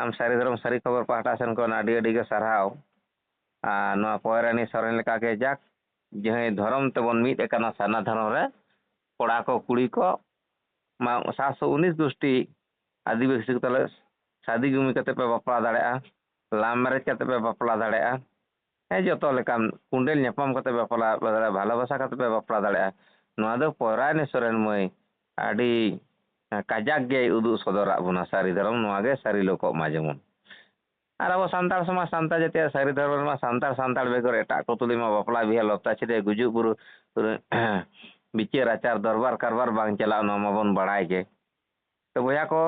ᱟᱢ ᱥᱟᱹᱨᱤ ᱫᱷᱚᱨᱚᱢ ᱥᱟᱹᱨᱤ ᱠᱷᱚᱵᱚᱨ ᱯᱟᱦᱴᱟ ᱥᱮᱱ ᱠᱷᱚᱱ ᱟᱹᱰᱤ ᱟᱹᱰᱤ ᱜᱮ ᱥᱟᱨᱦᱟᱣ᱾ ᱟᱨ ᱱᱚᱣᱟ ᱯᱚᱭᱨᱟᱱᱤ ᱥᱚᱨᱮᱱ ᱞᱮᱠᱟᱜᱮ ᱡᱟᱠ, ᱡᱟᱦᱟᱸᱭ ᱫᱷᱚᱨᱚᱢ ᱛᱮᱵᱚᱱ ᱢᱤᱫ ᱟᱠᱟᱱᱟ ᱥᱟᱨᱱᱟ ᱫᱷᱚᱨᱚᱢ ᱨᱮ, ᱠᱚᱲᱟ ᱠᱚ ᱠᱩᱲᱤ ᱠᱚ ᱢᱟ ᱥᱟᱛᱥᱚ ᱩᱱᱤᱥ ᱜᱩᱥᱴᱤ ᱟᱹᱫᱤᱵᱟᱹᱥᱤ ᱠᱚ ᱛᱟᱞᱮ ᱥᱟᱫᱤ ᱜᱩᱢᱤ ᱠᱟᱛᱮ ᱯᱮ ᱵᱟᱯᱞᱟ ᱫᱟᱲᱮᱭᱟᱜᱼᱟ, love marriage ᱠᱟᱛᱮ ᱯᱮ ᱵᱟᱯᱞᱟ ᱫᱟᱲᱮᱭᱟᱜᱼᱟ᱾ ᱦᱮᱸ, ᱡᱚᱛᱚ ᱞᱮᱠᱟᱱ ᱠᱩᱸᱰᱮᱞ ᱧᱟᱯᱟᱢ ᱠᱟᱛᱮ ᱵᱟᱯᱞᱟ ᱫᱟᱲᱮᱭᱟᱜᱼᱟ, ᱵᱷᱟᱞᱚᱵᱟᱥᱟ ᱠᱟᱛᱮ ᱯᱮ ᱵᱟᱯᱞᱟ ᱫᱟᱲᱮᱭᱟᱜᱼᱟ᱾ ᱱᱚᱣᱟ ᱫᱚ ᱯᱚᱭᱨᱟᱱᱤ ᱥᱚᱨᱮᱱ ᱢᱟᱹᱭ ᱟᱹᱰᱤ ᱠᱟᱡᱟᱠ ᱜᱮᱭ ᱩᱫᱩᱜ ᱥᱚᱫᱚᱨᱟᱜ ᱵᱚᱱᱟ ᱥᱟᱹᱨᱤ ᱫᱷᱚᱨᱚᱢ, ᱱᱚᱣᱟ ᱜᱮ ᱥᱟᱹᱨᱤ ᱞᱚᱠᱚᱜ ᱢᱟ ᱡᱮᱢᱚᱱ᱾ ᱟᱨ ᱟᱵᱚ ᱥᱟᱱᱛᱟᱲ ᱥᱚᱢᱟᱡᱽ, ᱥᱟᱱᱛᱟᱲ ᱡᱟᱹᱛᱤᱭᱟᱜ ᱥᱟᱹᱨᱤ ᱫᱷᱚᱨᱚᱢ ᱨᱮᱢᱟ ᱥᱟᱱᱛᱟᱲ ᱥᱟᱱᱛᱟᱲ ᱵᱮᱜᱚᱨ ᱮᱴᱟᱜ ᱠᱚ ᱛᱩᱞᱩᱡ ᱢᱟ ᱵᱟᱯᱞᱟ ᱵᱤᱦᱟᱹ ᱞᱚᱯᱛᱟ ᱪᱷᱤᱰᱟᱹ ᱜᱩᱡᱩᱜ ᱵᱩᱨᱩ ᱵᱤᱪᱟᱹᱨ ᱟᱪᱟᱨ ᱫᱚᱨᱵᱟᱨ ᱠᱟᱨᱵᱟᱨ ᱵᱟᱝ ᱪᱟᱞᱟᱜᱼᱟ, ᱱᱚᱣᱟ ᱢᱟᱵᱚᱱ ᱵᱟᱲᱟᱭ ᱜᱮ᱾ ᱛᱚ ᱵᱚᱭᱦᱟ ᱠᱚ,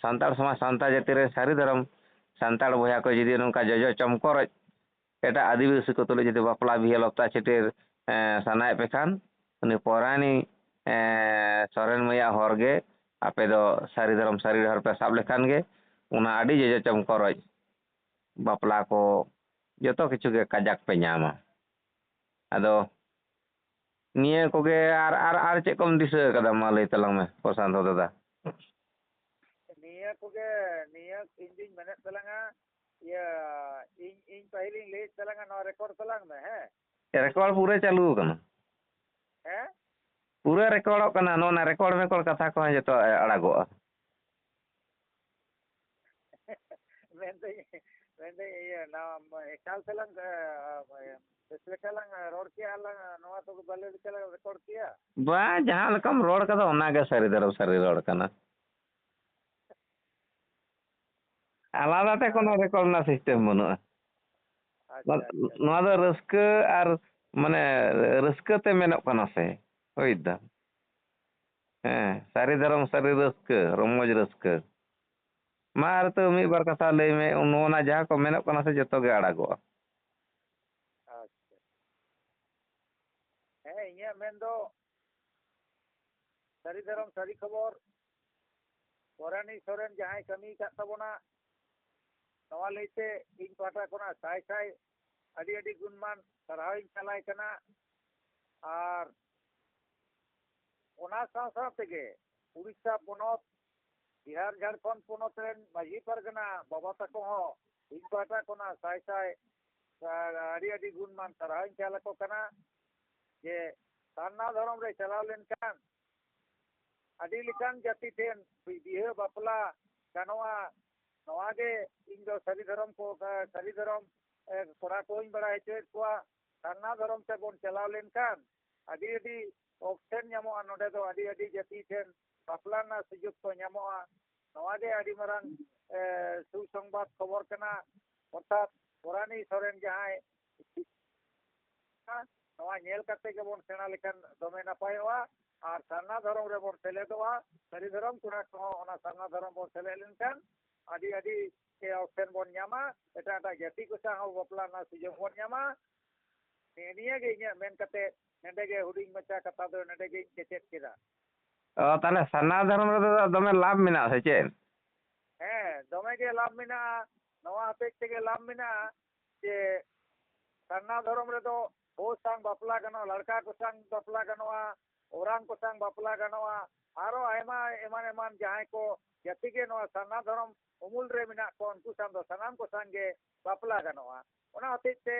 ᱥᱟᱱᱛᱟᱲ ᱥᱚᱢᱟᱡᱽ, ᱥᱟᱱᱛᱟᱲ ᱡᱟᱹᱛᱤ ᱨᱮ ᱥᱟᱹᱨᱤ ᱫᱷᱚᱨᱚᱢ ᱥᱟᱱᱛᱟᱲ ᱵᱚᱭᱦᱟ ᱠᱚ ᱡᱩᱫᱤ ᱱᱚᱝᱠᱟ ᱡᱚᱡᱚ ᱪᱚᱢᱠᱚᱨᱚᱡ ᱮᱴᱟᱜ ᱟᱹᱫᱤᱵᱟᱹᱥᱤ ᱠᱚ ᱛᱩᱞᱩᱡ ᱡᱩᱫᱤ ᱵᱟᱯᱞᱟ ᱵᱤᱦᱟᱹ ᱞᱚᱯᱛᱟ ᱪᱷᱟᱹᱴᱭᱟᱹᱨ, ᱮᱸ, ᱥᱟᱱᱟᱭᱮᱫ ᱯᱮ ᱠᱷᱟᱱ, ᱩᱱᱤ ᱯᱚᱨᱟᱭᱱᱤ, ᱮᱸ, ᱥᱚᱨᱮᱱ ᱢᱟᱹᱭᱟᱜ ᱦᱚᱨ ᱜᱮ ᱟᱯᱮ ᱫᱚ ᱥᱟᱹᱨᱤ ᱫᱷᱚᱨᱚᱢ ᱥᱟᱹᱨᱤ ᱰᱟᱦᱟᱨ ᱯᱮ ᱥᱟᱵ ᱞᱮᱠᱷᱟᱱ ᱜᱮ ᱚᱱᱟ ᱟᱹᱰᱤ ᱡᱚᱡᱚ ᱪᱚᱢᱠᱚᱨᱚᱡ ᱵᱟᱯᱞᱟ ᱠᱚ ᱡᱚᱛᱚ ᱠᱤᱪᱷᱩ ᱜᱮ ᱠᱟᱡᱟᱠ ᱯᱮ ᱧᱟᱢᱟ᱾ ᱟᱫᱚ ᱱᱤᱭᱟᱹ ᱠᱚᱜᱮ ᱟᱨ, ᱟᱨ, ᱟᱨ ᱪᱮᱫ ᱠᱚᱢ ᱫᱤᱥᱟᱹ ᱟᱠᱟᱫᱟ? ᱢᱟ ᱞᱟᱹᱭ ᱛᱟᱞᱟᱝ ᱢᱮ ᱯᱨᱚᱥᱟᱱᱛᱚ ᱫᱟᱫᱟ᱾ ᱱᱤᱭᱟᱹ ᱠᱚᱜᱮ, ᱱᱤᱭᱟᱹ ᱤᱧ ᱫᱩᱧ ᱢᱮᱱᱮᱫ ᱛᱟᱞᱟᱝᱟ, ᱤᱭᱟᱹ, ᱤᱧ, ᱤᱧ ᱯᱟᱹᱦᱤᱞᱤᱧ ᱞᱟᱹᱭᱮᱫ ᱛᱟᱞᱟᱝᱟ, ᱱᱚᱣᱟ record ᱛᱟᱞᱟᱝ ᱢᱮ, ᱦᱮᱸ? Record ᱯᱩᱨᱟᱹ ᱪᱟᱹᱞᱩ ᱟᱠᱟᱱᱟ᱾ ᱦᱮᱸ? ᱯᱩᱨᱟᱹ ᱨᱮᱠᱚᱨᱰᱚᱜ ᱠᱟᱱᱟ, ᱱᱚᱜᱼᱚ ᱱᱟ ᱨᱮᱠᱚᱨᱰ ᱢᱮᱠᱚᱨᱰ ᱠᱟᱛᱷᱟ ᱠᱚᱦᱚᱸ ᱡᱚᱛᱚ ᱟᱲᱟᱜᱚᱜᱼᱟ᱾ ᱢᱮᱱᱫᱟᱹᱧ, ᱢᱮᱱᱫᱟᱹᱧ ᱤᱭᱟᱹ, ᱱᱚᱣᱟ ᱮᱠᱟᱞ ᱛᱮᱞᱟᱝ, ᱮ, ᱵᱮᱥ ᱞᱮᱠᱟ ᱞᱟᱝ ᱨᱚᱲ ᱠᱮᱜᱼᱟ ᱞᱟᱝ, ᱱᱚᱣᱟ ᱠᱚ ᱵᱷᱟᱞᱮ ᱞᱮᱠᱟ ᱞᱟᱝ ᱨᱮᱠᱚᱨᱰ ᱠᱮᱜᱼᱟ? ᱵᱟᱝ, ᱡᱟᱦᱟᱸ ᱞᱮᱠᱟᱢ ᱨᱚᱲ ᱠᱟᱫᱟ ᱚᱱᱟᱜᱮ ᱥᱟᱹᱨᱤ ᱫᱷᱚᱨᱚᱢ ᱥᱟᱹᱨᱤ ᱨᱚᱲ ᱠᱟᱱᱟ᱾ ᱟᱞᱟᱫᱟ ᱛᱮ ᱠᱳᱱᱳ ᱨᱮᱠᱚᱨᱰ ᱨᱮᱱᱟᱜ ᱥᱤᱥᱴᱮᱢ ᱵᱟᱹᱱᱩᱜᱼᱟ᱾ ᱟᱪᱪᱷᱟ, ᱟᱪᱪᱷᱟ᱾ ᱱᱚᱣᱟ ᱫᱚ ᱨᱟᱹᱥᱠᱟᱹ ᱟᱨ, ᱢᱟᱱᱮ, ᱨᱟᱹᱥᱠᱟᱹ ᱛᱮ ᱢᱮᱱᱚᱜ ᱠᱟᱱᱟ ᱥᱮ, ᱦᱳᱭ ᱫᱟ᱾ ᱦᱮᱸ, ᱥᱟᱹᱨᱤ ᱫᱷᱚᱨᱚᱢ ᱥᱟᱹᱨᱤ ᱨᱟᱹᱥᱠᱟᱹ, ᱨᱚᱢᱚᱡᱽ ᱨᱟᱹᱥᱠᱟᱹ᱾ ᱢᱟ ᱟᱨ ᱛᱚ ᱢᱤᱫ ᱵᱟᱨ ᱠᱟᱛᱷᱟ ᱞᱟᱹᱭ ᱢᱮ, ᱱᱚᱜᱼᱚ ᱱᱟ ᱡᱟᱦᱟᱸ ᱠᱚ ᱢᱮᱱᱚᱜ ᱠᱟᱱᱟ ᱥᱮ, ᱡᱚᱛᱚ ᱜᱮ ᱟᱲᱟᱜᱚᱜᱼᱟ᱾ ᱟᱪᱪᱷᱟ᱾ ᱦᱮᱸ, ᱤᱧᱟᱹᱜ ᱢᱮᱱ ᱫᱚ ᱥᱟᱹᱨᱤ ᱫᱷᱚᱨᱚᱢ ᱥᱟᱹᱨᱤ ᱠᱷᱚᱵᱚᱨ, ᱯᱚᱨᱟᱱᱤ ᱥᱚᱨᱮᱱ ᱡᱟᱦᱟᱸᱭ ᱠᱟᱹᱢᱤ ᱟᱠᱟᱫ ᱛᱟᱵᱚᱱᱟ, ᱱᱚᱣᱟ ᱞᱟᱹᱭᱛᱮ ᱤᱧ ᱯᱟᱦᱴᱟ ᱠᱷᱚᱱᱟᱜ ᱥᱟᱭ ᱥᱟᱭ ᱟᱹᱰᱤ ᱟᱹᱰᱤ ᱜᱩᱱᱢᱟᱱ ᱥᱟᱨᱦᱟᱣᱤᱧ ᱪᱟᱞᱟᱭ ᱠᱟᱱᱟ᱾ ᱟᱨ ᱚᱱᱟ ᱥᱟᱶ ᱥᱟᱶ ᱛᱮᱜᱮ ᱩᱲᱤᱥᱥᱟ ᱯᱚᱱᱚᱛ, ᱵᱤᱦᱟᱨ, ᱡᱷᱟᱲᱠᱷᱚᱸᱰ ᱯᱚᱱᱚᱛ ᱨᱮᱱ ᱢᱟᱹᱡᱷᱤ ᱯᱟᱨᱜᱟᱱᱟ ᱵᱟᱵᱟ ᱛᱟᱠᱚ ᱦᱚᱸ ᱤᱧ ᱯᱟᱦᱴᱟ ᱠᱷᱚᱱᱟᱜ ᱥᱟᱭ ᱥᱟᱭ, ᱟᱹᱰᱤ ᱟᱹᱰᱤ ᱜᱩᱱᱢᱟᱱ ᱥᱟᱨᱦᱟᱣᱤᱧ ᱪᱟᱞ ᱟᱠᱚ ᱠᱟᱱᱟ᱾ ᱡᱮ ᱥᱟᱨᱱᱟ ᱫᱷᱚᱨᱚᱢ ᱨᱮ ᱪᱟᱞᱟᱣ ᱞᱮᱱᱠᱷᱟᱱ ᱟᱹᱰᱤ ᱞᱮᱠᱟᱱ ᱡᱟᱹᱛᱤ ᱴᱷᱮᱱ ᱵᱤᱦᱟᱹ ᱵᱟᱯᱞᱟ ᱜᱟᱱᱚᱜᱼᱟ᱾ ᱱᱚᱣᱟ ᱜᱮ ᱤᱧ ᱫᱚ ᱥᱟᱹᱨᱤ ᱫᱷᱚᱨᱚᱢ ᱠᱚ, ᱥᱟᱹᱨᱤ ᱫᱷᱚᱨᱚᱢ, ᱮ, ᱠᱚᱲᱟ ᱠᱚᱧ ᱵᱟᱲᱟᱭ ᱦᱚᱪᱚᱭᱮᱫ ᱠᱚᱣᱟ᱾ ᱥᱟᱨᱱᱟ ᱫᱷᱚᱨᱚᱢ ᱛᱮᱵᱚᱱ ᱪᱟᱞᱟᱣ ᱞᱮᱱᱠᱷᱟᱱ ᱟᱹᱰᱤ ᱟᱹᱰᱤ ᱚᱯᱥᱮᱱ ᱧᱟᱢᱚᱜᱼᱟ᱾ ᱱᱚᱰᱮ ᱫᱚ ᱟᱹᱰᱤ ᱟᱹᱰᱤ ᱡᱟᱹᱛᱤ ᱴᱷᱮᱱ ᱵᱟᱯᱞᱟ ᱨᱮᱱᱟᱜ ᱥᱩᱡᱳᱜᱽ ᱠᱚ ᱧᱟᱢᱚᱜᱼᱟ᱾ ᱱᱚᱣᱟ ᱜᱮ ᱟᱹᱰᱤ ᱢᱟᱨᱟᱝ, ᱮ, ᱥᱩᱥᱚᱝᱵᱟᱫ ᱠᱷᱚᱵᱚᱨ ᱠᱟᱱᱟ᱾ ᱚᱨᱛᱷᱟᱛ ᱯᱚᱨᱟᱱᱤ ᱥᱚᱨᱮᱱ ᱡᱟᱦᱟᱸᱭ, ᱱᱚᱣᱟ ᱧᱮᱞ ᱠᱟᱛᱮ ᱜᱮᱵᱚᱱ ᱥᱮᱬᱟ ᱞᱮᱠᱷᱟᱱ ᱫᱚᱢᱮ ᱱᱟᱯᱟᱭᱚᱜᱼᱟ᱾ ᱟᱨ ᱥᱟᱨᱱᱟ ᱫᱷᱚᱨᱚᱢ ᱨᱮᱵᱚᱱ ᱥᱮᱞᱮᱫᱚᱜᱼᱟ᱾ ᱥᱟᱹᱨᱤ ᱫᱷᱚᱨᱚᱢ ᱠᱚᱲᱟ ᱠᱚᱦᱚᱸ ᱚᱱᱟ ᱥᱟᱨᱱᱟ ᱫᱷᱚᱨᱚᱢ ᱵᱚᱱ ᱥᱮᱞᱮᱫ ᱞᱮᱱᱠᱷᱟᱱ ᱟᱹᱰᱤ ᱟᱹᱰᱤ ᱜᱮ ᱚᱯᱥᱮᱱ ᱵᱚᱱ ᱧᱟᱢᱟ, ᱮᱴᱟᱜ ᱮᱴᱟᱜ ᱡᱟᱹᱛᱤ ᱠᱚ ᱥᱟᱶ ᱦᱚᱸ ᱵᱟᱯᱞᱟ ᱨᱮᱱᱟᱜ ᱥᱩᱡᱳᱜᱽ ᱵᱚᱱ ᱧᱟᱢᱟ᱾ ᱱᱮᱜᱼᱮ ᱱᱤᱭᱟᱹ ᱜᱮ ᱤᱧᱟᱹᱜ ᱢᱮᱱ ᱠᱟᱛᱮ ᱱᱚᱰᱮ ᱜᱮ ᱦᱩᱰᱤᱧ ᱢᱟᱪᱷᱟ ᱠᱟᱛᱷᱟ ᱫᱚ ᱱᱚᱰᱮ ᱜᱤᱧ ᱠᱮᱪᱮᱫ ᱠᱮᱫᱟ᱾ ᱚ, ᱛᱟᱦᱞᱮ ᱥᱟᱨᱱᱟ ᱫᱷᱚᱨᱚᱢ ᱨᱮᱫᱚ ᱫᱚᱢᱮ ᱞᱟᱵᱷ ᱢᱮᱱᱟᱜᱼᱟ ᱥᱮ ᱪᱮᱫ? ᱦᱮᱸ, ᱫᱚᱢᱮ ᱜᱮ ᱞᱟᱵᱷ ᱢᱮᱱᱟᱜᱼᱟ᱾ ᱱᱚᱣᱟ ᱦᱚᱛᱮᱡ ᱛᱮᱜᱮ ᱞᱟᱵᱷ ᱢᱮᱱᱟᱜᱼᱟ ᱡᱮ ᱥᱟᱨᱱᱟ ᱫᱷᱚᱨᱚᱢ ᱨᱮᱫᱚ ᱵᱟᱹᱦᱩ ᱥᱟᱝ ᱵᱟᱯᱞᱟ ᱜᱟᱱᱚᱜᱼᱟ, ᱞᱟᱲᱠᱟ ᱠᱚ ᱥᱟᱝ ᱵᱟᱯᱞᱟ ᱜᱟᱱᱚᱜᱼᱟ, ᱚᱨᱟᱝ ᱠᱚ ᱥᱟᱝ ᱵᱟᱯᱞᱟ ᱜᱟᱱᱚᱜᱼᱟ, ᱟᱨᱚ ᱟᱭᱢᱟ ᱮᱢᱟᱱ ᱮᱢᱟᱱ ᱡᱟᱦᱟᱸᱭ ᱠᱚ ᱡᱟᱹᱛᱤ ᱜᱮ ᱱᱚᱣᱟ ᱥᱟᱨᱱᱟ ᱫᱷᱚᱨᱚᱢ ᱩᱢᱩᱞ ᱨᱮ ᱢᱮᱱᱟᱜ ᱠᱚᱣᱟ, ᱩᱱᱠᱩ ᱥᱟᱝ ᱫᱚ ᱥᱟᱱᱟᱢ ᱠᱚ ᱥᱟᱝ ᱜᱮ ᱵᱟᱯᱞᱟ ᱜᱟᱱᱚᱜᱼᱟ᱾ ᱚᱱᱟ ᱦᱚᱛᱮᱡ ᱛᱮ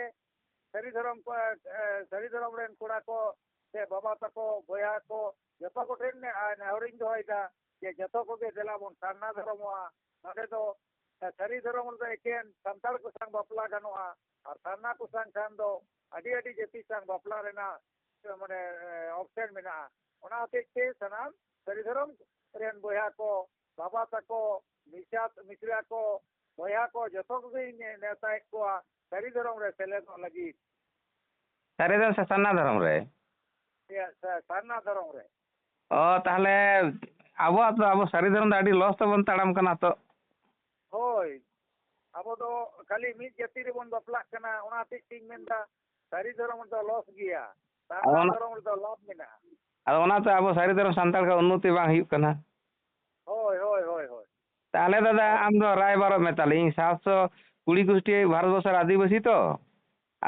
ᱥᱟᱹᱨᱤ ᱫᱷᱚᱨᱚᱢ ᱠᱚ, ᱮ, ᱥᱟᱹᱨᱤ ᱫᱷᱚᱨᱚᱢ ᱨᱮᱱ ᱠᱚᱲᱟ ᱠᱚ ᱥᱮ ᱵᱟᱵᱟ ᱛᱟᱠᱚ, ᱵᱚᱭᱦᱟ ᱠᱚ, ᱡᱚᱛᱚ ᱠᱚᱴᱷᱮᱱ ᱱᱮ-, ᱟᱨ ᱱᱮᱦᱚᱨᱤᱧ ᱫᱚᱦᱚᱭᱮᱫᱟ ᱡᱮ ᱡᱚᱛᱚ ᱠᱚᱜᱮ ᱫᱮᱞᱟ ᱵᱚᱱ ᱥᱟᱨᱱᱟ ᱫᱷᱚᱨᱚᱢᱚᱜᱼᱟ᱾ ᱱᱚᱰᱮ ᱫᱚ, ᱮ, ᱥᱟᱹᱨᱤ ᱫᱷᱚᱨᱚᱢ ᱨᱮᱫᱚ ᱮᱠᱮᱱ ᱥᱟᱱᱛᱟᱲ ᱠᱚ ᱥᱟᱝ ᱵᱟᱯᱞᱟ ᱜᱟᱱᱚᱜᱼᱟ, ᱟᱨ ᱥᱟᱨᱱᱟ ᱠᱚ ᱥᱟᱝ ᱠᱷᱟᱱ ᱫᱚ ᱟᱹᱰᱤ ᱟᱹᱰᱤ ᱡᱟᱹᱛᱤ ᱥᱟᱝ ᱵᱟᱯᱞᱟ ᱨᱮᱱᱟᱜ, ᱮ, ᱢᱟᱱᱮ, ᱮ, option ᱢᱮᱱᱟᱜᱼᱟ᱾ ᱚᱱᱟ ᱦᱚᱛᱮᱡ ᱛᱮ ᱥᱟᱱᱟᱢ ᱥᱟᱹᱨᱤ ᱫᱷᱚᱨᱚᱢ ᱨᱮᱱ ᱵᱚᱭᱦᱟ ᱠᱚ, ᱵᱟᱵᱟ ᱛᱟᱠᱚ, ᱢᱤᱥᱟ-, ᱢᱤᱥᱨᱟ ᱠᱚ, ᱵᱚᱭᱦᱟ ᱠᱚ, ᱡᱚᱛᱚ ᱠᱚᱜᱮᱧ ᱱᱮᱣᱛᱟᱭᱮᱫ ᱠᱚᱣᱟ ᱥᱟᱹᱨᱤ ᱫᱷᱚᱨᱚᱢ ᱨᱮ ᱥᱮᱞᱮᱫᱚᱜ ᱞᱟᱹᱜᱤᱫ᱾ ᱥᱟᱹᱨᱤ ᱫᱷᱚᱨᱚᱢ ᱥᱮ ᱥᱟᱨᱱᱟ ᱫᱷᱚᱨᱚᱢ ᱨᱮ? ᱤᱭᱟᱹ, ᱥᱟ-, ᱥᱟᱨᱱᱟ ᱫᱷᱚᱨᱚᱢ ᱨᱮ᱾ ᱚ, ᱛᱟᱦᱞᱮ ᱟᱵᱚᱣᱟᱜ ᱫᱚ, ᱟᱵᱚ ᱥᱟᱹᱨᱤ ᱫᱷᱚᱨᱚᱢ ᱫᱚ ᱟᱹᱰᱤ loss ᱛᱮᱵᱚᱱ ᱛᱟᱲᱟᱢ ᱠᱟᱱᱟ ᱛᱚ᱾ ᱦᱳᱭ, ᱟᱵᱚ ᱫᱚ ᱠᱷᱟᱹᱞᱤ ᱢᱤᱫ ᱡᱟᱹᱛᱤ ᱨᱮᱵᱚᱱ ᱵᱟᱯᱞᱟᱜ ᱠᱟᱱᱟ, ᱚᱱᱟ ᱦᱚᱛᱮᱡ ᱛᱤᱧ ᱢᱮᱱᱫᱟ ᱥᱟᱹᱨᱤ ᱫᱷᱚᱨᱚᱢ ᱨᱮᱫᱚ loss ᱜᱮᱭᱟ, ᱟᱫᱚ ᱥᱟᱨᱱᱟ ᱚᱱᱟ, ᱫᱷᱚᱨᱚᱢ ᱨᱮᱫᱚ ᱞᱟᱵᱷ ᱢᱮᱱᱟᱜᱼᱟ᱾ ᱟᱫᱚ ᱚᱱᱟᱛᱮ ᱟᱵᱚ ᱥᱟᱹᱨᱤ ᱫᱷᱚᱨᱚᱢ ᱥᱟᱱᱛᱟᱲ ᱠᱚ ᱩᱱᱱᱚᱛᱤ ᱵᱟᱝ ᱦᱩᱭᱩᱜ ᱠᱟᱱᱟ᱾ ᱦᱳᱭ, ᱦᱳᱭ, ᱦᱳᱭ, ᱦᱳᱭ᱾ ᱛᱟᱦᱞᱮ ᱫᱟᱫᱟ, ᱦᱳᱭ᱾ ᱟᱢ ᱫᱚ ᱨᱟᱭᱵᱟᱨᱚᱜ ᱢᱮ ᱛᱟᱞᱮ᱾ ᱤᱧ ᱥᱟᱛᱥᱚ ᱠᱩᱲᱤ ᱜᱩᱥᱴᱤ ᱵᱷᱟᱨᱚᱛ ᱵᱚᱨᱥᱚ ᱨᱮ ᱟᱹᱫᱤᱵᱟᱹᱥᱤ ᱛᱚ᱾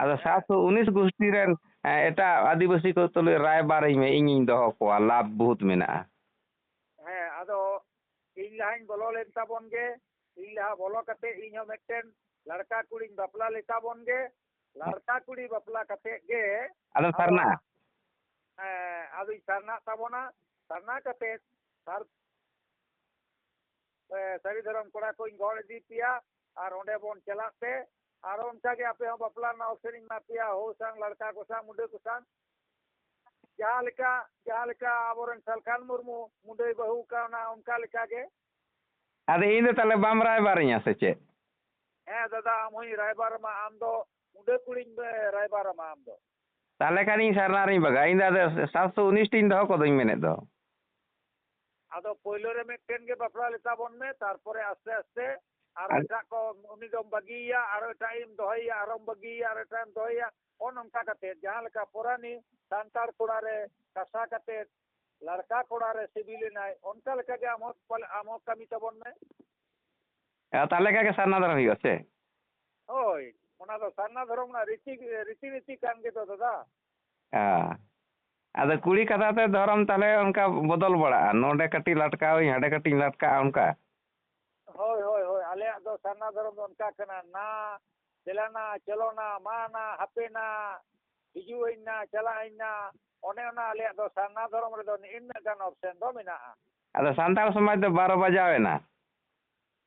ᱟᱫᱚ ᱦᱮᱸ᱾ ᱥᱟᱛᱥᱚ ᱩᱱᱤᱥ ᱜᱩᱥᱴᱤ ᱨᱮᱱ, ᱮ, ᱮᱴᱟᱜ ᱟᱹᱫᱤᱵᱟᱹᱥᱤ ᱠᱚ ᱛᱩᱞᱩᱡ ᱨᱟᱭᱵᱟᱨᱤᱧ ᱢᱮ, ᱤᱧᱤᱧ ᱫᱚᱦᱚ ᱠᱚᱣᱟ, ᱞᱟᱵᱷ ᱵᱚᱦᱩᱛ ᱢᱮᱱᱟᱜᱼᱟ᱾ ᱦᱮᱸ, ᱟᱫᱚ ᱤᱧ ᱞᱟᱦᱟᱧ ᱵᱚᱞᱚ ᱞᱮᱱ ᱛᱟᱵᱚᱱ ᱜᱮ, ᱤᱧ ᱞᱟᱦᱟ ᱵᱚᱞᱚ ᱠᱟᱛᱮ ᱤᱧ ᱦᱚᱸ ᱢᱤᱫᱴᱮᱱ ᱞᱟᱲᱠᱟ ᱠᱩᱲᱤᱧ ᱵᱟᱯᱞᱟ ᱞᱮ ᱛᱟᱵᱚᱱ ᱜᱮ, ᱞᱟᱲᱠᱟ ᱠᱩᱲᱤ ᱵᱟᱯᱞᱟ ᱠᱟᱛᱮ ᱜᱮ ᱟᱫᱚ ᱟᱫᱚ, ᱥᱟᱨᱱᱟ? ᱦᱮᱸ, ᱟᱫᱚᱧ ᱥᱟᱨᱱᱟᱜ ᱛᱟᱵᱚᱱᱟ, ᱥᱟᱨᱱᱟ ᱠᱟᱛᱮ ᱥᱟᱨ-, ᱮ, ᱥᱟᱹᱨᱤ ᱫᱷᱚᱨᱚᱢ ᱠᱚᱲᱟ ᱠᱚᱧ ᱜᱚᱲ ᱤᱫᱤ ᱯᱮᱭᱟ, ᱟᱨ ᱚᱸᱰᱮ ᱵᱚᱱ ᱪᱟᱞᱟᱜ ᱛᱮ, ᱟᱨ ᱚᱱᱠᱟ ᱜᱮ ᱟᱯᱮ ᱦᱚᱸ ᱵᱟᱯᱞᱟ ᱨᱮᱱᱟᱜ ᱚᱯᱥᱮᱱ ᱤᱧ ᱮᱢᱟ ᱯᱮᱭᱟ, ᱦᱳ ᱥᱟᱝ, ᱞᱟᱲᱠᱟ ᱠᱚ ᱥᱟᱝ, ᱢᱩᱰᱟᱹ ᱠᱚ ᱥᱟᱝ, ᱡᱟᱦᱟᱸ ᱞᱮᱠᱟ, ᱡᱟᱦᱟᱸ ᱞᱮᱠᱟ ᱟᱵᱚᱨᱮᱱ ᱥᱟᱞᱠᱷᱟᱱ ᱢᱩᱨᱢᱩ ᱢᱩᱰᱟᱹᱭ ᱵᱟᱹᱦᱩ ᱠᱟᱣᱱᱟ, ᱚᱱᱠᱟ ᱞᱮᱠᱟ ᱜᱮ᱾ ᱟᱫᱚ ᱤᱧ ᱫᱚ ᱛᱟᱦᱞᱮ ᱵᱟᱢ ᱨᱟᱭᱵᱟᱨᱤᱧᱟ ᱥᱮ ᱪᱮᱫ? ᱦᱮᱸ ᱫᱟᱫᱟ, ᱟᱢ ᱦᱚᱸᱧ ᱨᱟᱭᱵᱟᱨ ᱟᱢᱟ, ᱟᱢ ᱫᱚ ᱢᱩᱰᱟᱹ ᱠᱩᱲᱤᱧ ᱨᱟᱭᱵᱟᱨ ᱟᱢᱟ ᱟᱢ ᱫᱚ᱾ ᱛᱟᱦᱞᱮ ᱠᱷᱟᱱ ᱤᱧ ᱥᱟᱨᱱᱟ ᱨᱤᱧ ᱵᱟᱜᱟᱜᱼᱟ, ᱤᱧ ᱫᱚ ᱟᱫᱚ ᱥᱟᱛᱥᱚ ᱩᱱᱤᱥ ᱴᱤᱧ ᱫᱚᱦᱚ ᱠᱚᱫᱚᱧ ᱢᱮᱱᱮᱫ ᱫᱚ᱾ ᱟᱫᱚ ᱯᱳᱭᱞᱳ ᱨᱮ ᱢᱤᱫᱴᱮᱱ ᱜᱮ ᱵᱟᱯᱞᱟ ᱞᱮ ᱛᱟᱵᱚᱱ ᱢᱮ, ᱛᱟᱨᱯᱚᱨᱮ ᱟᱥᱛᱮ ᱟᱥᱛᱮ ᱟᱨ ᱟᱨ ᱮᱴᱟᱜ ᱠᱚ, ᱩᱱᱤ ᱫᱚᱢ ᱵᱟᱹᱜᱤᱭᱮᱭᱟ, ᱟᱨᱚ ᱮᱴᱟᱜ ᱮᱢ ᱫᱚᱦᱚᱭᱮᱭᱟ, ᱟᱨᱚᱢ ᱵᱟᱹᱜᱤᱭᱮᱭᱟ, ᱟᱨᱚ ᱮᱴᱟᱜ ᱮᱢ ᱫᱚᱦᱚᱭᱮᱭᱟ, ᱚᱱ ᱚᱱᱠᱟ ᱠᱟᱛᱮ ᱡᱟᱦᱟᱸ ᱞᱮᱠᱟ ᱯᱚᱨᱟᱱᱤ ᱥᱟᱱᱛᱟᱲ ᱠᱚᱲᱟ ᱨᱮ ᱠᱟᱥᱟ ᱠᱟᱛᱮ ᱞᱟᱲᱠᱟ ᱠᱚᱲᱟ ᱨᱮ ᱥᱤᱵᱤᱞ ᱮᱱᱟᱭ, ᱚᱱᱠᱟ ᱞᱮᱠᱟ ᱜᱮ ᱟᱢ ᱦᱚᱸ ᱯᱟᱞᱮ, ᱟᱢ ᱦᱚᱸ ᱠᱟᱹᱢᱤ ᱛᱟᱵᱚᱱ ᱢᱮ᱾ ᱮ, ᱛᱟᱦᱞᱮ ᱠᱷᱟᱱ ᱜᱮ ᱥᱟᱨᱱᱟ ᱫᱷᱚᱨᱚᱢ ᱦᱩᱭᱩᱜᱼᱟ ᱥᱮ? ᱦᱳᱭ, ᱚᱱᱟ ᱫᱚ ᱥᱟᱨᱱᱟ ᱫᱷᱚᱨᱚᱢ ᱨᱮᱱᱟᱜ ᱨᱤᱛᱤ, ᱨᱤᱛᱤ ᱱᱤᱛᱤ ᱠᱟᱱ ᱜᱮᱫᱚ ᱫᱟᱫᱟ᱾ ᱦᱮᱸ᱾ ᱟᱫᱚ ᱠᱩᱲᱤ ᱠᱟᱛᱷᱟ ᱛᱮ ᱫᱷᱚᱨᱚᱢ ᱛᱟᱦᱞᱮ ᱚᱱᱠᱟ ᱵᱚᱫᱚᱞ ᱵᱟᱲᱟᱜᱼᱟ, ᱱᱚᱰᱮ ᱠᱟᱹᱴᱤᱡ ᱞᱟᱴᱠᱟᱣ ᱟᱹᱧ, ᱦᱟᱸᱰᱮ ᱠᱟᱹᱴᱤᱡ ᱞᱟᱴᱠᱟᱜᱼᱟ, ᱚᱱᱠᱟ? ᱦᱳᱭ, ᱦᱳᱭ, ᱦᱳᱭ, ᱟᱞᱮᱭᱟᱜ ᱫᱚ ᱥᱟᱨᱱᱟ ᱫᱷᱚᱨᱚᱢ ᱫᱚ ᱚᱱᱠᱟ ᱠᱟᱱᱟ, ᱱᱟ, ᱫᱮᱞᱟᱱᱟ, ᱪᱚᱞᱚᱱᱟ, ᱢᱟᱱᱟ, ᱦᱟᱯᱮᱱᱟ, ᱦᱤᱡᱩᱜ ᱟᱹᱧ ᱱᱟ, ᱪᱟᱞᱟᱜ ᱟᱹᱧ ᱱᱟ, ᱚᱱᱮ ᱚᱱᱟ ᱟᱞᱮᱭᱟᱜ ᱫᱚ ᱥᱟᱨᱱᱟ ᱫᱷᱚᱨᱚᱢ ᱨᱮᱫᱚ ᱱᱤᱱᱟᱹᱜ ᱜᱟᱱ ᱚᱯᱥᱮᱱ ᱫᱚ ᱢᱮᱱᱟᱜᱼᱟ᱾ ᱟᱫᱚ ᱥᱟᱱᱛᱟᱲ ᱥᱚᱢᱟᱡᱽ ᱫᱚ ᱵᱟᱨᱚ ᱵᱟᱡᱟᱣ ᱮᱱᱟ᱾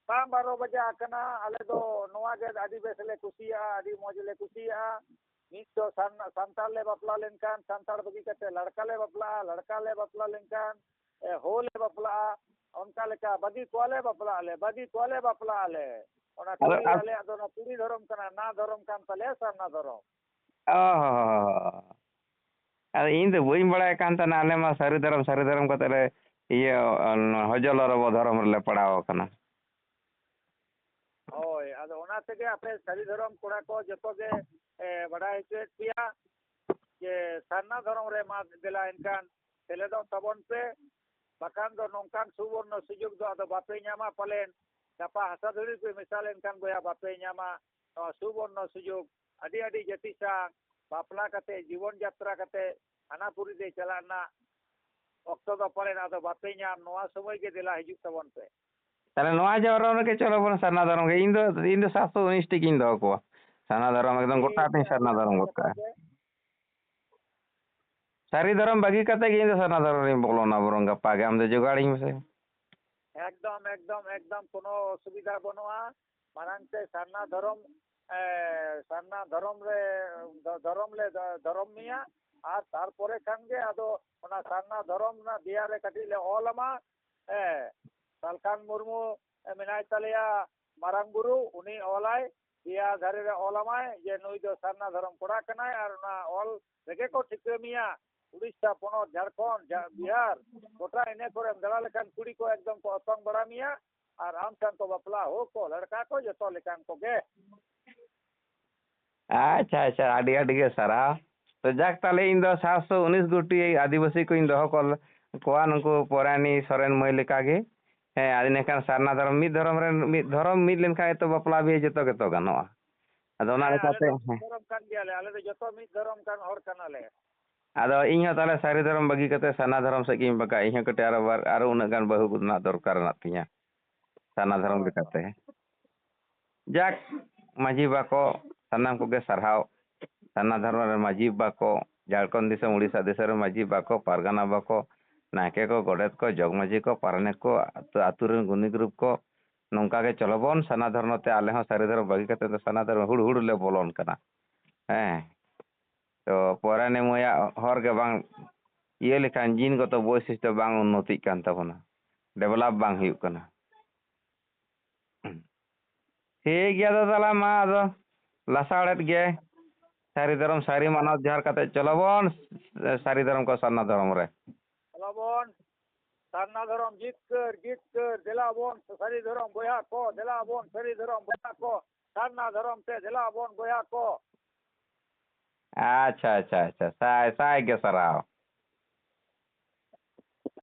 ᱵᱟᱝ ᱵᱟᱨᱚ ᱵᱟᱡᱟ ᱟᱠᱟᱱᱟ, ᱟᱞᱮ ᱫᱚ ᱱᱚᱣᱟ ᱜᱮ ᱟᱹᱰᱤ ᱵᱮᱥ ᱞᱮ ᱠᱩᱥᱤᱭᱟᱜᱼᱟ, ᱟᱹᱰᱤ ᱢᱚᱡᱽ ᱞᱮ ᱠᱩᱥᱤᱭᱟᱜᱼᱟ᱾ ᱢᱤᱫ ᱫᱚ ᱥᱟᱱ-, ᱥᱟᱱᱛᱟᱲ ᱞᱮ ᱵᱟᱯᱞᱟ ᱞᱮᱱᱠᱷᱟᱱ ᱥᱟᱱᱛᱟᱲ ᱵᱟᱹᱜᱤ ᱠᱟᱛᱮ ᱞᱟᱲᱠᱟ ᱞᱮ ᱵᱟᱯᱞᱟᱜᱼᱟ, ᱞᱟᱲᱠᱟ ᱞᱮ ᱵᱟᱯᱞᱟ ᱞᱮᱱᱠᱷᱟᱱ, ᱮ, ᱦᱳ ᱞᱮ ᱵᱟᱯᱞᱟᱜᱼᱟ᱾ ᱚᱱᱠᱟ ᱞᱮᱠᱟ ᱵᱟᱹᱜᱤ ᱠᱚᱣᱟᱞᱮ ᱵᱟᱯᱞᱟᱜ ᱟᱞᱮ, ᱵᱟᱹᱜᱤ ᱠᱚᱣᱟᱞᱮ ᱵᱟᱯᱞᱟᱜ ᱟᱞᱮ᱾ ᱚᱱᱟ ᱟᱫᱚ ᱠᱩᱲᱤ, ᱟᱫ- ᱟᱞᱮᱭᱟᱜ ᱫᱚ ᱚᱱᱟ ᱠᱩᱲᱤ ᱫᱷᱚᱨᱚᱢ ᱠᱟᱱᱟ, ᱱᱟ ᱫᱷᱚᱨᱚᱢ ᱠᱟᱱ ᱛᱟᱞᱮᱭᱟ ᱥᱟᱨᱱᱟ ᱫᱷᱚᱨᱚᱢ᱾ ᱚ ᱦᱚ ᱦᱚ ᱦᱚ᱾ ᱟᱫᱚ ᱤᱧ ᱫᱚ ᱵᱟᱹᱧ ᱵᱟᱲᱟᱭ ᱠᱟᱱ ᱛᱟᱦᱮᱱᱟ, ᱟᱞᱮ ᱢᱟ ᱥᱟᱹᱨᱤ ᱫᱷᱚᱨᱚᱢ, ᱥᱟᱹᱨᱤ ᱫᱷᱚᱨᱚᱢ ᱠᱟᱛᱮ ᱞᱮ ᱤᱭᱟᱹ, ᱚᱱ-, ᱦᱚᱡᱚᱞ ᱨᱚᱵᱚ ᱫᱷᱚᱨᱚᱢ ᱨᱮᱞᱮ ᱯᱟᱲᱟᱣ ᱟᱠᱟᱱᱟ᱾ ᱦᱳᱭ, ᱟᱫᱚ ᱚᱱᱟ ᱛᱮᱜᱮ ᱟᱯᱮ ᱥᱟᱹᱨᱤ ᱫᱷᱚᱨᱚᱢ ᱠᱚᱲᱟ ᱠᱚ ᱡᱚᱛᱚ ᱜᱮ, ᱮ, ᱵᱟᱰᱟᱭ ᱦᱚᱪᱚᱭᱮᱫ ᱯᱮᱭᱟ ᱡᱮ ᱥᱟᱨᱱᱟ ᱫᱷᱚᱨᱚᱢ ᱨᱮ ᱢᱟ ᱫᱮᱞᱟ ᱮᱱᱠᱷᱟᱱ ᱥᱮᱞᱮᱫᱚᱜ ᱛᱟᱵᱚᱱ ᱯᱮ, ᱵᱟᱠᱷᱟᱱ ᱫᱚ ᱱᱚᱝᱠᱟᱱ ᱥᱩᱵᱚᱨᱱᱚ ᱥᱩᱡᱳᱜᱽ ᱫᱚ ᱟᱫᱚ ᱵᱟᱯᱮ ᱧᱟᱢᱟ ᱯᱟᱞᱮᱱ᱾ ᱜᱟᱯᱟ ᱦᱟᱥᱟ ᱫᱷᱩᱲᱤ ᱯᱮ ᱢᱮᱥᱟ ᱞᱮᱱᱠᱷᱟᱱ ᱵᱚᱭᱦᱟ ᱵᱟᱯᱮ ᱧᱟᱢᱟ ᱱᱚᱣᱟ ᱥᱩᱵᱚᱨᱱᱚ ᱥᱩᱡᱳᱜᱽ᱾ ᱟᱹᱰᱤ ᱟᱹᱰᱤ ᱡᱟᱹᱛᱤ ᱥᱟᱶ ᱵᱟᱯᱞᱟ ᱠᱟᱛᱮ, ᱡᱤᱵᱚᱱ ᱡᱟᱛᱨᱟ ᱠᱟᱛᱮ, ᱦᱟᱱᱟ ᱯᱩᱨᱤ ᱛᱮ ᱪᱟᱞᱟᱜ ᱨᱮᱱᱟᱜ ᱚᱠᱛᱚ ᱫᱚ ᱯᱟᱞᱮᱱ ᱟᱫᱚ ᱵᱟᱯᱮ ᱧᱟᱢ᱾ ᱱᱚᱣᱟ ᱥᱚᱢᱚᱭ ᱜᱮ ᱫᱮᱞᱟ ᱦᱤᱡᱩᱜ ᱛᱟᱵᱚᱱ ᱯᱮ᱾ ᱛᱟᱦᱞᱮ ᱱᱚᱣᱟ ᱡᱚᱨᱚ ᱨᱮᱜᱮ ᱪᱚᱞᱚ ᱵᱚᱱ ᱥᱟᱨᱱᱟ ᱫᱷᱚᱨᱚᱢ ᱜᱮ᱾ ᱤᱧ ᱫᱚ, ᱤᱧ ᱫᱚ ᱥᱟᱛᱥᱚ ᱩᱱᱤᱥ ᱴᱤ ᱜᱤᱧ ᱫᱚᱦᱚ ᱠᱚᱣᱟ᱾ ᱥᱟᱨᱱᱟ ᱫᱷᱚᱨᱚᱢ ᱮᱠᱫᱚᱢ ᱜᱚᱴᱟ ᱴᱷᱤᱠ ᱛᱤᱧ ᱜᱮᱭᱟ, ᱥᱟᱨᱱᱟ ᱟᱹᱰᱤ ᱫᱷᱚᱨᱚᱢ ᱱᱟᱯᱟᱭ ᱜᱚᱫ ᱠᱟᱛᱷᱟ ᱠᱟᱜᱼᱟ᱾ ᱜᱮ᱾ ᱥᱟᱹᱨᱤ ᱫᱷᱚᱨᱚᱢ ᱵᱟᱹᱜᱤ ᱠᱟᱛᱮ ᱜᱮ ᱤᱧ ᱫᱚ ᱥᱟᱨᱱᱟ ᱫᱷᱚᱨᱚᱢ ᱨᱤᱧ ᱵᱚᱞᱚᱱᱟ, ᱵᱚᱨᱚᱝ ᱜᱟᱯᱟ ᱜᱮ ᱟᱢ ᱫᱚ ᱡᱚᱜᱟᱲᱤᱧ ᱢᱮᱥᱮ᱾ ᱮᱠᱫᱚᱢ, ᱮᱠᱫᱚᱢ, ᱮᱠᱫᱚᱢ ᱠᱳᱱᱳ ᱚᱥᱩᱵᱤᱫᱷᱟ ᱵᱟᱹᱱᱩᱜᱼᱟ᱾ ᱢᱟᱲᱟᱝ ᱛᱮ ᱥᱟᱨᱱᱟ ᱫᱷᱚᱨᱚᱢ, ᱮ, ᱥᱟᱨᱱᱟ ᱫᱷᱚᱨᱚᱢ ᱨᱮ, ᱫᱷᱚ-, ᱫᱷᱚᱨᱚᱢ ᱞᱮ ᱫᱷᱚ-, ᱫᱷᱚᱨᱚᱢ ᱢᱮᱭᱟ, ᱟᱨ ᱛᱟᱨᱯᱚᱨᱮ ᱠᱷᱟᱱ ᱜᱮ ᱟᱫᱚ ᱚᱱᱟ ᱥᱟᱨᱱᱟ ᱫᱷᱚᱨᱚᱢ ᱨᱮᱱᱟᱜ ᱫᱮᱭᱟ ᱨᱮ ᱠᱟᱹᱴᱤᱡ ᱞᱮ ᱚᱞ ᱟᱢᱟ᱾ ᱦᱮᱸ, ᱥᱟᱞᱠᱷᱟᱱ ᱢᱩᱨᱢᱩ ᱢᱮᱱᱟᱭ ᱛᱟᱞᱮᱭᱟ ᱢᱟᱨᱟᱝ ᱵᱩᱨᱩ, ᱩᱱᱤ ᱚᱞᱟᱭ, ᱫᱮᱭᱟ ᱫᱷᱟᱨᱮ ᱨᱮ ᱚᱞ ᱟᱢᱟᱭ ᱡᱮ ᱱᱩᱭ ᱫᱚ ᱥᱟᱨᱱᱟ ᱫᱷᱚᱨᱚᱢ ᱠᱚᱲᱟ ᱠᱟᱱᱟᱭ, ᱟᱨ ᱚᱱᱟ ᱚᱞ ᱨᱮᱜᱮ ᱠᱚ ᱴᱷᱤᱠᱟᱹ ᱢᱮᱭᱟ᱾ ᱩᱲᱤᱥᱥᱟ ᱯᱚᱱᱚᱛ, ᱡᱷᱟᱲᱠᱷᱚᱸᱰ, ᱡᱷᱟ-, ᱵᱤᱦᱟᱨ, ᱜᱚᱴᱟ ᱤᱱᱟᱹ ᱠᱚᱨᱮᱢ ᱫᱟᱬᱟ ᱞᱮᱠᱷᱟᱱ ᱠᱩᱲᱤ ᱠᱚ ᱮᱠᱫᱚᱢ ᱠᱚ ᱚᱛᱚᱝ ᱵᱟᱲᱟ ᱢᱮᱭᱟ, ᱟᱨ ᱟᱢ ᱥᱟᱶ ᱠᱚ ᱵᱟᱯᱞᱟ, ᱦᱳ ᱠᱚ, ᱞᱟᱲᱠᱟ ᱠᱚ, ᱡᱚᱛᱚ ᱞᱮᱠᱟᱱ ᱠᱚᱜᱮ᱾ ᱟᱪᱪᱷᱟ, ᱟᱪᱪᱷᱟ, ᱟᱹᱰᱤ, ᱟᱹᱰᱤ ᱜᱮ ᱥᱟᱨᱦᱟᱣ᱾ ᱛᱚ ᱡᱟᱠ, ᱛᱟᱦᱞᱮ ᱤᱧ ᱫᱚ ᱥᱟᱛᱥᱚ ᱩᱱᱤᱥ ᱜᱩᱴᱤ ᱟᱹᱫᱤᱵᱟᱹᱥᱤ ᱠᱚᱧ ᱫᱚᱦᱚ ᱠᱚ-, ᱠᱚᱣᱟ, ᱱᱩᱠᱩ ᱯᱚᱨᱟᱭᱱᱤ ᱥᱚᱨᱮᱱ ᱢᱟᱹᱭ ᱞᱮᱠᱟ ᱜᱮ᱾ ᱦᱮᱸ, ᱟᱨ ᱤᱱᱟᱹᱠᱷᱟᱱ ᱥᱟᱨᱱᱟ ᱫᱷᱚᱨᱚᱢ, ᱢᱤᱫ ᱫᱷᱚᱨᱚᱢ ᱨᱮᱱ, ᱢᱤᱫ ᱫᱷᱚᱨᱚᱢ ᱢᱤᱫ ᱞᱮᱱᱠᱷᱟᱱ ᱜᱮᱛᱚ ᱵᱟᱯᱞᱟ ᱵᱤᱦᱟᱹ ᱡᱚᱛᱚ ᱜᱮᱛᱚ ᱜᱟᱱᱚᱜᱼᱟ᱾ ᱟᱫᱚ ᱚᱱᱟ ᱦᱮᱸ, ᱟᱞᱮ ᱞᱮᱠᱟᱛᱮ, ᱫᱚ ᱢᱤᱫ ᱦᱮᱸ᱾ ᱫᱷᱚᱨᱚᱢ ᱠᱟᱱ ᱜᱮᱭᱟᱞᱮ, ᱟᱞᱮ ᱫᱚ ᱡᱚᱛᱚ ᱢᱤᱫ ᱫᱷᱚᱨᱚᱢ ᱠᱟᱱ ᱦᱚᱲ ᱠᱟᱱᱟᱞᱮ᱾ ᱟᱫᱚ ᱤᱧ ᱦᱚᱸ ᱛᱟᱦᱞᱮ ᱥᱟᱹᱨᱤ ᱫᱷᱚᱨᱚᱢ ᱵᱟᱹᱜᱤ ᱠᱟᱛᱮ ᱥᱟᱨᱱᱟ ᱫᱷᱚᱨᱚᱢ ᱥᱮᱫ ᱜᱤᱧ ᱵᱟᱜᱟᱜᱼᱟ᱾ ᱤᱧ ᱦᱚᱸ ᱠᱟᱹᱴᱤᱡ ᱟᱨᱚ ᱵᱟᱨ, ᱟᱨᱚ ᱩᱱᱟᱹᱜ ᱜᱟᱱ ᱵᱟᱹᱦᱩ ᱨᱮᱱᱟᱜ ᱫᱚᱨᱠᱟᱨ ᱢᱮᱱᱟᱜ ᱛᱤᱧᱟᱹ, ᱥᱟᱨᱱᱟ ᱫᱷᱚᱨᱚᱢ ᱦᱳᱭ, ᱦᱳᱭ᱾ ᱞᱮᱠᱟᱛᱮ᱾ ᱡᱟᱠ, ᱢᱟᱹᱡᱷᱤ ᱵᱟᱵᱟ ᱠᱚ, ᱥᱟᱱᱟᱢ ᱠᱚᱜᱮ ᱥᱟᱨᱦᱟᱣ᱾ ᱥᱟᱨᱱᱟ ᱫᱷᱚᱨᱚᱢ ᱨᱮᱱ ᱢᱟᱹᱡᱷᱤ ᱵᱟᱵᱟ ᱠᱚ, ᱡᱷᱟᱲᱠᱷᱚᱸᱰ ᱫᱤᱥᱚᱢ, ᱩᱲᱤᱥᱥᱟ ᱫᱤᱥᱚᱢ ᱨᱮ ᱢᱟᱹᱡᱷᱤ ᱵᱟᱠᱚ, ᱯᱟᱨᱜᱟᱱᱟ ᱵᱟᱠᱚ, ᱱᱟᱭᱠᱮ ᱠᱚ, ᱜᱚᱰᱮᱛ ᱠᱚ, ᱡᱚᱜᱽ ᱢᱟᱹᱡᱷᱤ ᱠᱚ, ᱯᱟᱨᱟᱱᱤᱠ ᱠᱚ, ᱟᱹᱛᱩ, ᱟᱹᱛᱩ ᱨᱮᱱ ᱜᱩᱱᱤ ᱜᱩᱨᱩᱯ ᱠᱚ, ᱱᱚᱝᱠᱟ ᱜᱮ ᱪᱚᱞᱚ ᱵᱚᱱ ᱥᱟᱨᱱᱟ ᱫᱷᱚᱨᱢᱚ ᱛᱮ, ᱟᱞᱮ ᱦᱚᱸ ᱥᱟᱹᱨᱤ ᱫᱷᱚᱨᱚᱢ ᱵᱟᱹᱜᱤ ᱠᱟᱛᱮ ᱫᱚ ᱥᱟᱨᱱᱟ ᱫᱷᱚᱨᱢᱚ ᱦᱩᱲ ᱦᱩᱲ ᱞᱮ ᱵᱚᱞᱚᱱ ᱠᱟᱱᱟ᱾ ᱦᱮᱸ, ᱛᱚ ᱯᱚᱨᱟᱱᱤ ᱢᱟᱹᱭᱟᱜ ᱦᱚᱨ ᱜᱮ ᱵᱟᱝ ᱤᱭᱟᱹ ᱞᱮᱠᱷᱟᱱ ᱡᱤᱱ ᱜᱚᱛᱚ ᱵᱳᱭᱥᱤᱥᱴᱚ ᱵᱟᱝ ᱩᱱᱱᱚᱛᱤᱜ ᱠᱟᱱ ᱛᱟᱵᱚᱱᱟ, ᱰᱮᱵᱷᱞᱚᱯ ᱵᱟᱝ ᱦᱩᱭᱩᱜ ᱠᱟᱱᱟ᱾ ᱴᱷᱤᱠ ᱜᱮᱭᱟ ᱫᱟᱫᱟ, ᱛᱟᱦᱞᱮ ᱢᱟ ᱟᱫᱚ ᱞᱟᱥᱟᱲᱦᱮᱫ ᱜᱮ ᱥᱟᱹᱨᱤ ᱫᱷᱚᱨᱚᱢ ᱥᱟᱹᱨᱤ ᱢᱟᱱᱟᱣ ᱡᱚᱦᱟᱨ ᱠᱟᱛᱮ ᱪᱚᱞᱚ ᱵᱚᱱ ᱥᱟᱹᱨᱤ ᱫᱷᱚᱨᱚᱢ ᱠᱚ ᱥᱟᱨᱱᱟ ᱫᱷᱚᱨᱚᱢ ᱨᱮ᱾ ᱪᱚᱞᱚ ᱵᱚᱱ ᱥᱟᱨᱱᱟ ᱫᱷᱚᱨᱚᱢ ᱡᱤᱛᱠᱟᱹᱨ, ᱡᱤᱛᱠᱟᱹᱨ, ᱫᱮᱞᱟ ᱵᱚᱱ ᱥᱟᱹᱨᱤ ᱫᱷᱚᱨᱚᱢ ᱵᱚᱭᱦᱟ ᱠᱚ, ᱫᱮᱞᱟ ᱵᱚᱱ ᱥᱟᱹᱨᱤ ᱫᱷᱚᱨᱚᱢ ᱵᱚᱭᱦᱟ ᱠᱚ, ᱥᱟᱨᱱᱟ ᱫᱷᱚᱨᱚᱢ ᱛᱮ ᱫᱮᱞᱟ ᱵᱚᱱ ᱵᱚᱭᱦᱟ ᱠᱚ᱾ ᱟᱪᱪᱷᱟ, ᱟᱪᱪᱷᱟ, ᱟᱪᱪᱷᱟ, ᱥᱟᱭ ᱥᱟᱭ ᱜᱮ ᱥᱟᱨᱦᱟᱣ᱾